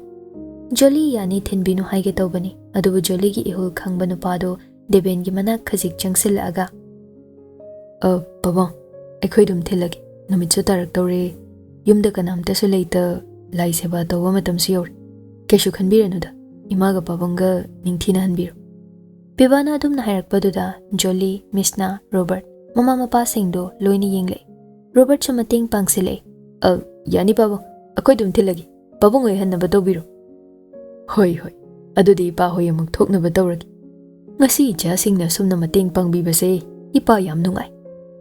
ꯖꯣꯂꯤ ꯌꯥꯅꯤ ꯊꯤꯟꯕꯤꯅꯨ ꯍꯥꯏꯒꯦ ꯇꯧꯕꯅꯤ, ꯑꯗꯨꯕꯨ ꯖꯣꯂꯤꯒꯤ ꯏꯍꯨꯜ ꯈꯪꯕ ꯅꯨꯄꯥꯗꯣ ꯗꯦꯕꯦꯟꯒꯤ ꯃꯅꯥꯛ ꯈꯖꯤꯛ ꯆꯪꯁꯤꯜꯂꯛꯑꯒ, "ꯑ, ꯄꯥꯕꯨꯡ, ꯑꯩꯈꯣꯏ ꯑꯗꯨꯝ ꯊꯤꯜꯂꯒꯦ꯫ ꯅꯨꯃꯤꯠꯁꯨ ꯇꯥꯔꯛꯇꯧꯔꯦ꯫ ꯌꯨꯝꯗ ꯀꯅꯥꯝꯇꯁꯨ ꯂꯩꯇ, ꯂꯥꯏ ꯁꯦꯕꯥ ꯇꯧꯕ ꯃꯇꯝꯁꯨ ꯌꯧꯔꯦ꯫ ꯀꯩꯁꯨ ꯈꯟꯕꯤꯔꯅꯨꯗ, ꯏꯃꯥꯒ ꯄꯥꯕꯨꯡꯒ ꯅꯤꯡꯊꯤꯅ ꯍꯟꯕꯤꯔꯣ"꯫ ꯄꯤꯕꯥꯅ ꯑꯗꯨꯝꯅ ꯍꯥꯏꯔꯛꯄꯗꯨꯗ ꯖꯣꯂꯤ, ꯃꯤꯁꯅꯥ, ꯔꯣꯕꯔꯠ, ꯃꯃꯥ ꯃꯄꯥꯁꯤꯡꯗꯣ ꯂꯣꯏꯅ ꯌꯦꯡꯂꯛꯏ꯫ ꯔꯣꯕꯔꯠꯁꯨ ꯃꯇꯦꯡ ꯄꯥꯡꯁꯤꯜꯂꯛꯏ꯫ "ꯑ, ꯌꯥꯅꯤ ꯄꯥꯕꯨꯡ, ꯑꯩꯈꯣꯏ ꯑꯗꯨꯝ ꯊꯤꯜꯂꯒꯦ꯫ ꯄꯥꯕꯨꯡ ꯍꯣꯏ ꯍꯟꯅꯕ ꯇꯧꯕꯤꯔꯣ"꯫ "ꯍꯣꯏ, ꯍꯣꯏ꯫ ꯑꯗꯨꯗꯤ ꯏꯄꯥ ꯍꯣꯏ ꯑꯃꯨꯛ ꯊꯣꯛꯅꯕ ꯇꯧꯔꯒꯦ꯫ ꯉꯁꯤ ꯏꯆꯥꯁꯤꯡꯅ ꯑꯁꯨꯝꯅ ꯃꯇꯦꯡ ꯄꯥꯡꯕꯤꯕꯁꯦ ꯏꯄꯥ ꯌꯥꯝ ꯅꯨꯡꯉꯥꯏ꯫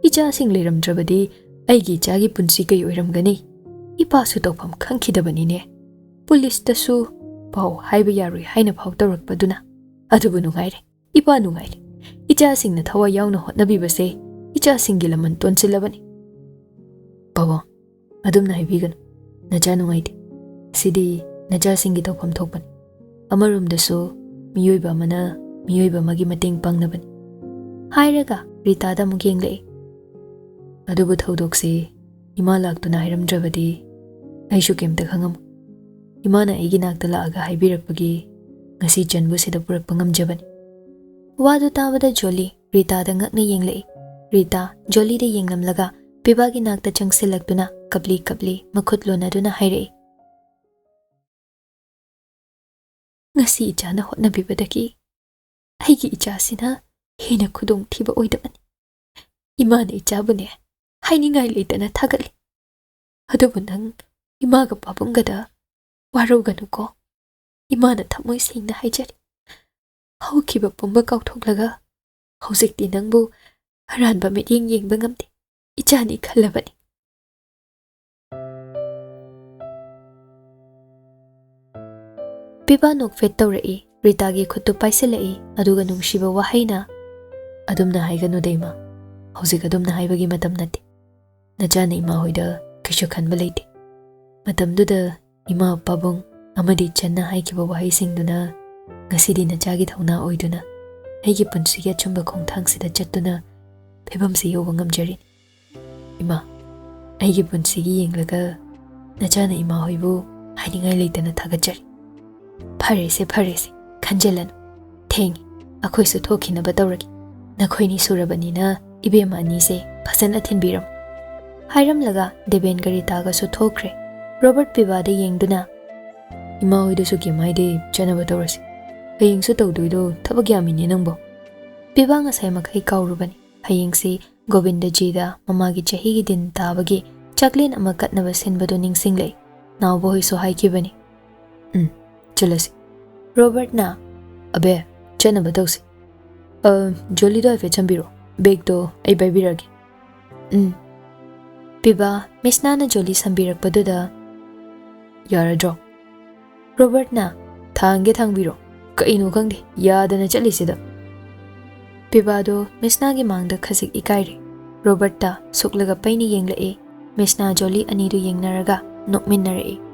ꯏꯆꯥꯁꯤꯡ ꯂꯩꯔꯝꯗ꯭ꯔꯕꯗꯤ ꯑꯩꯒꯤ ꯏꯆꯥꯒꯤ ꯄꯨꯟꯁꯤ ꯀꯩ ꯑꯣꯏꯔꯝꯒꯅꯤ? ꯏꯄꯥꯁꯨ ꯇꯧꯐꯝ ꯈꯪꯈꯤꯗꯕꯅꯤꯅꯦ꯫ ꯄꯨꯂꯤꯁꯇꯁꯨ ꯄꯥꯎ ꯍꯥꯏꯕ ꯌꯥꯔꯣꯏ ꯍꯥꯏꯅ ꯐꯥꯎ ꯇꯧꯔꯛꯄꯗꯨꯅ꯫ ꯑꯗꯨꯕꯨ ꯅꯨꯡꯉꯥꯏꯔꯦ, ꯏꯄꯥ ꯅꯨꯡꯉꯥꯏꯔꯦ꯫ ꯏꯆꯥꯁꯤꯡꯅ ꯊꯋꯥꯏ ꯌꯥꯎꯅ ꯍꯣꯠꯅꯕꯤꯕꯁꯦ ꯏꯆꯥꯁꯤꯡꯒꯤ ꯂꯃꯟ ꯇꯣꯟꯁꯤꯜꯂꯕꯅꯤ"꯫ "ꯄꯥꯕꯨꯡ, ꯑꯗꯨꯝꯅ ꯍꯥꯏꯕꯤꯒꯅꯨ꯫ ꯅꯆꯥ ꯅꯨꯡꯉꯥꯏꯇꯦ꯫ ꯁꯤꯗꯤ ꯅꯆꯥꯁꯤꯡꯒꯤ ꯇꯧꯐꯝ ꯊꯣꯛꯄꯅꯤ꯫ ꯑꯃꯔꯣꯝꯗꯁꯨ ꯃꯤꯑꯣꯏꯕ ꯑꯃꯅ ꯃꯤꯑꯣꯏꯕ ꯑꯃꯒꯤ ꯃꯇꯦꯡ ꯄꯥꯡꯅꯕꯅꯤ"꯫ ꯍꯥꯏꯔꯒ ꯔꯤꯇꯥꯗ ꯑꯃꯨꯛ ꯌꯦꯡꯂꯛꯏ꯫ "ꯑꯗꯨꯕꯨ ꯊꯧꯗꯣꯛꯁꯤ ꯏꯃꯥ ꯂꯥꯛꯇꯨꯅ ꯍꯥꯏꯔꯝꯗ꯭ꯔꯕꯗꯤ ꯑꯩꯁꯨ ꯀꯩꯝꯇ ꯈꯪꯉꯝꯃꯣꯏ꯫ ꯏꯃꯥꯅ ꯑꯩꯒꯤ ꯅꯥꯛꯇ ꯂꯥꯛꯑꯒ ꯍꯥꯏꯕꯤꯔꯛꯄꯒꯤ ꯉꯁꯤ ꯆꯟꯕꯨ ꯁꯤꯗ ꯄꯨꯔꯛꯄ ꯉꯝꯖꯕꯅꯤ"꯫ ꯋꯥꯗꯨ ꯇꯥꯕꯗ ꯖꯣꯂꯤ ꯔꯤꯇꯥꯗ ꯉꯛꯅ ꯌꯦꯡꯂꯛꯏ꯫ ꯔꯤꯇꯥ ꯖꯣꯂꯤꯗ ꯌꯦꯡꯂꯝꯂꯒ ꯄꯤꯕꯥꯒꯤ ꯅꯥꯛꯇ ꯆꯪꯁꯤꯜꯂꯛꯇꯨꯅ ꯀꯞꯂꯤ ꯀꯞꯂꯤ ꯃꯈꯨꯠ ꯂꯣꯟꯅꯗꯨꯅ ꯍꯥꯏꯔꯛꯏ꯫ "ꯉꯁꯤ ꯏꯆꯥꯅ ꯍꯣꯠꯅꯕꯤꯕꯗꯒꯤ ꯑꯩꯒꯤ ꯏꯆꯥꯁꯤꯅ ꯍꯦꯟꯅ ꯈꯨꯗꯣꯡꯊꯤꯕ ꯑꯣꯏꯗꯕꯅꯤ꯫ ꯏꯃꯥꯅ ꯏꯆꯥꯕꯨꯅꯦ ꯍꯥꯏꯅꯤꯡꯉꯥꯏ ꯂꯩꯇꯅ ꯊꯥꯒꯠꯂꯤ꯫ ꯑꯗꯨꯕꯨ ꯅꯪ ꯏꯃꯥꯒ ꯄꯥꯕꯨꯡꯒꯗ ꯋꯥꯔꯧꯒꯅꯨꯀꯣ꯫ ꯏꯃꯥꯅ ꯊꯃꯣꯏ ꯁꯦꯡꯅ ꯍꯥꯏꯖꯔꯤ꯫ ꯍꯧꯈꯤꯕ ꯄꯨꯝꯕ ꯀꯥꯎꯊꯣꯛꯂꯒ ꯍꯧꯖꯤꯛꯇꯤ ꯅꯪꯕꯨ ꯑꯔꯥꯟꯕ ꯃꯤꯠꯌꯦꯡ ꯌꯦꯡꯕ ꯉꯝꯗꯦ꯫ ꯏꯆꯥꯅꯤ ꯈꯜꯂꯕꯅꯤ꯫ ꯄꯤꯕꯥ ꯅꯣꯛꯐꯦꯠ ꯇꯧꯔꯛꯏ꯫ ꯔꯤꯇꯥꯒꯤ ꯈꯨꯠꯇꯨ ꯄꯥꯏꯁꯤꯜꯂꯛꯏ, ꯑꯗꯨꯒ ꯅꯨꯡꯁꯤꯕ ꯋꯥꯍꯩꯅ, "ꯑꯗꯨꯝꯅ ꯍꯥꯏꯒꯅꯨꯗ, ꯏꯃꯥ꯫ ꯍꯧꯖꯤꯛ ꯑꯗꯨꯝꯅ ꯍꯥꯏꯕꯒꯤ ꯃꯇꯝ ꯅꯠꯇꯦ꯫ ꯅꯆꯥꯅ ꯏꯃꯥ ꯍꯣꯏꯗ ꯀꯩꯁꯨ ꯈꯟꯕ ꯂꯩꯇꯦ꯫ ꯃꯇꯝꯗꯨꯗ ꯏꯃꯥ, ꯄꯥꯕꯨꯡ ꯑꯃꯗꯤ ꯆꯟꯅ ꯍꯥꯏꯈꯤꯕ ꯋꯥꯍꯩꯁꯤꯡꯗꯨꯅ ꯉꯁꯤꯗꯤ ꯅꯆꯥꯒꯤ ꯊꯧꯅꯥ ꯑꯣꯏꯗꯨꯅ ꯑꯩꯒꯤ ꯄꯨꯟꯁꯤꯒꯤ ꯑꯆꯨꯝꯕ ꯈꯣꯡꯊꯥꯡꯁꯤꯗ ꯆꯠꯇꯨꯅ ꯐꯤꯕꯝꯁꯤ ꯌꯧꯕ ꯉꯝꯖꯔꯤꯅꯤ꯫ ꯏꯃꯥ, ꯑꯩꯒꯤ ꯄꯨꯟꯁꯤꯒꯤ ꯌꯦꯡꯂꯒ ꯅꯆꯥꯅ ꯏꯃꯥ ꯍꯣꯏꯕꯨ ꯍꯥꯏꯅꯤꯡꯉꯥꯏ ꯂꯩꯇꯅ ꯊꯥꯒꯠꯆꯔꯤ꯫ ꯐꯔꯦꯁꯦ, ꯐꯔꯦꯁꯦ, ꯈꯟꯖꯤꯜꯂꯅꯨ꯫ ꯊꯦꯡꯉꯤ, ꯑꯩꯈꯣꯏꯁꯨ ꯊꯣꯛꯈꯤꯅꯕ ꯇꯧꯔꯒꯦ꯫ ꯅꯈꯣꯏꯅꯤ ꯁꯨꯔꯕꯅꯤꯅ ꯏꯕꯦꯝꯃ ꯑꯅꯤꯁꯦ ꯐꯖꯅ ꯊꯤꯟꯕꯤꯔꯝꯃꯨ꯫" ꯍꯥꯏꯔꯝꯂꯒ ꯗꯦꯕꯦꯟꯒ ꯔꯤꯇꯥꯒꯁꯨ ꯊꯣꯛꯈ꯭ꯔꯦ꯫ ꯔꯣꯕꯔꯠ ꯄꯤꯕꯥꯗ ꯌꯦꯡꯗꯨꯅ, "ꯏꯃꯥ ꯍꯣꯏꯗꯁꯨ ꯀꯩꯝ ꯍꯥꯏꯗꯦ, ꯆꯠꯅꯕ ꯇꯧꯔꯁꯤ꯫ ꯍꯌꯦꯡꯁꯨ ꯇꯧꯗꯣꯏꯗꯣ ꯊꯕꯛ ꯌꯥꯝꯃꯤꯅꯦ ꯅꯪꯕꯣ꯫" ꯄꯤꯕꯥ ꯉꯁꯥꯏ ꯃꯈꯩ ꯀꯥꯎꯔꯨꯕꯅꯤ꯫ ꯍꯌꯦꯡꯁꯤ ꯒꯣꯕꯤꯟꯗꯖꯤꯗ ꯃꯃꯥꯒꯤ ꯆꯍꯤꯒꯤ ꯗꯤꯟ ꯇꯥꯕꯒꯤ ꯆꯥꯛꯂꯦꯟ ꯑꯃ ꯀꯠꯅꯕ ꯁꯤꯟꯕꯗꯨ ꯅꯤꯡꯁꯤꯡꯂꯛꯏ꯫ ꯅꯥꯎꯕ ꯍꯣꯏꯁꯨ ꯍꯥꯏꯈꯤꯕꯅꯤ꯫ "ꯎꯝ, ꯆꯠꯂꯁꯤ꯫" ꯔꯣꯕꯔꯠꯅ, "ꯑꯕꯦ, ꯆꯠꯅꯕ ꯇꯧꯁꯤ꯫ ꯑ, ꯖꯣꯂꯤꯗꯣ ꯍꯥꯏꯐꯦꯠ ꯁꯝꯕꯤꯔꯣ꯫ ꯕꯦꯒꯇꯣ ꯑꯩ ꯄꯥꯏꯕꯤꯔꯛꯑꯒꯦ꯫" "ꯎꯝ꯫" ꯄꯤꯕꯥ, ꯃꯤꯁꯅꯥꯅ ꯖꯣꯂꯤ ꯁꯝꯕꯤꯔꯛꯄꯗꯨꯗ, "ꯌꯥꯔꯗ꯭ꯔꯣ?" ꯔꯣꯕꯔꯠꯅ, "ꯊꯥꯡꯒꯦ ꯊꯥꯡꯕꯤꯔꯣ꯫ ꯀꯩꯅꯣ ꯈꯪꯗꯦ, ꯌꯥꯗꯅ ꯆꯠꯂꯤꯁꯤꯗ꯫" ꯄꯤꯕꯥꯗꯣ ꯃꯤꯁꯅꯥꯒꯤ ꯃꯥꯡꯗ ꯈꯖꯤꯛ ꯏꯀꯥꯏꯔꯦ꯫ ꯔꯣꯕꯔꯠꯇ ꯁꯨꯛꯂꯒ ꯄꯩꯅ ꯌꯦꯡꯂꯛꯏ꯫ ꯃꯤꯁꯅꯥ ꯖꯣꯂꯤ ꯑꯅꯤꯗꯨ ꯌꯦꯡꯅꯔꯒ ꯅꯣꯛꯃꯤꯟꯅꯔꯛꯏ꯫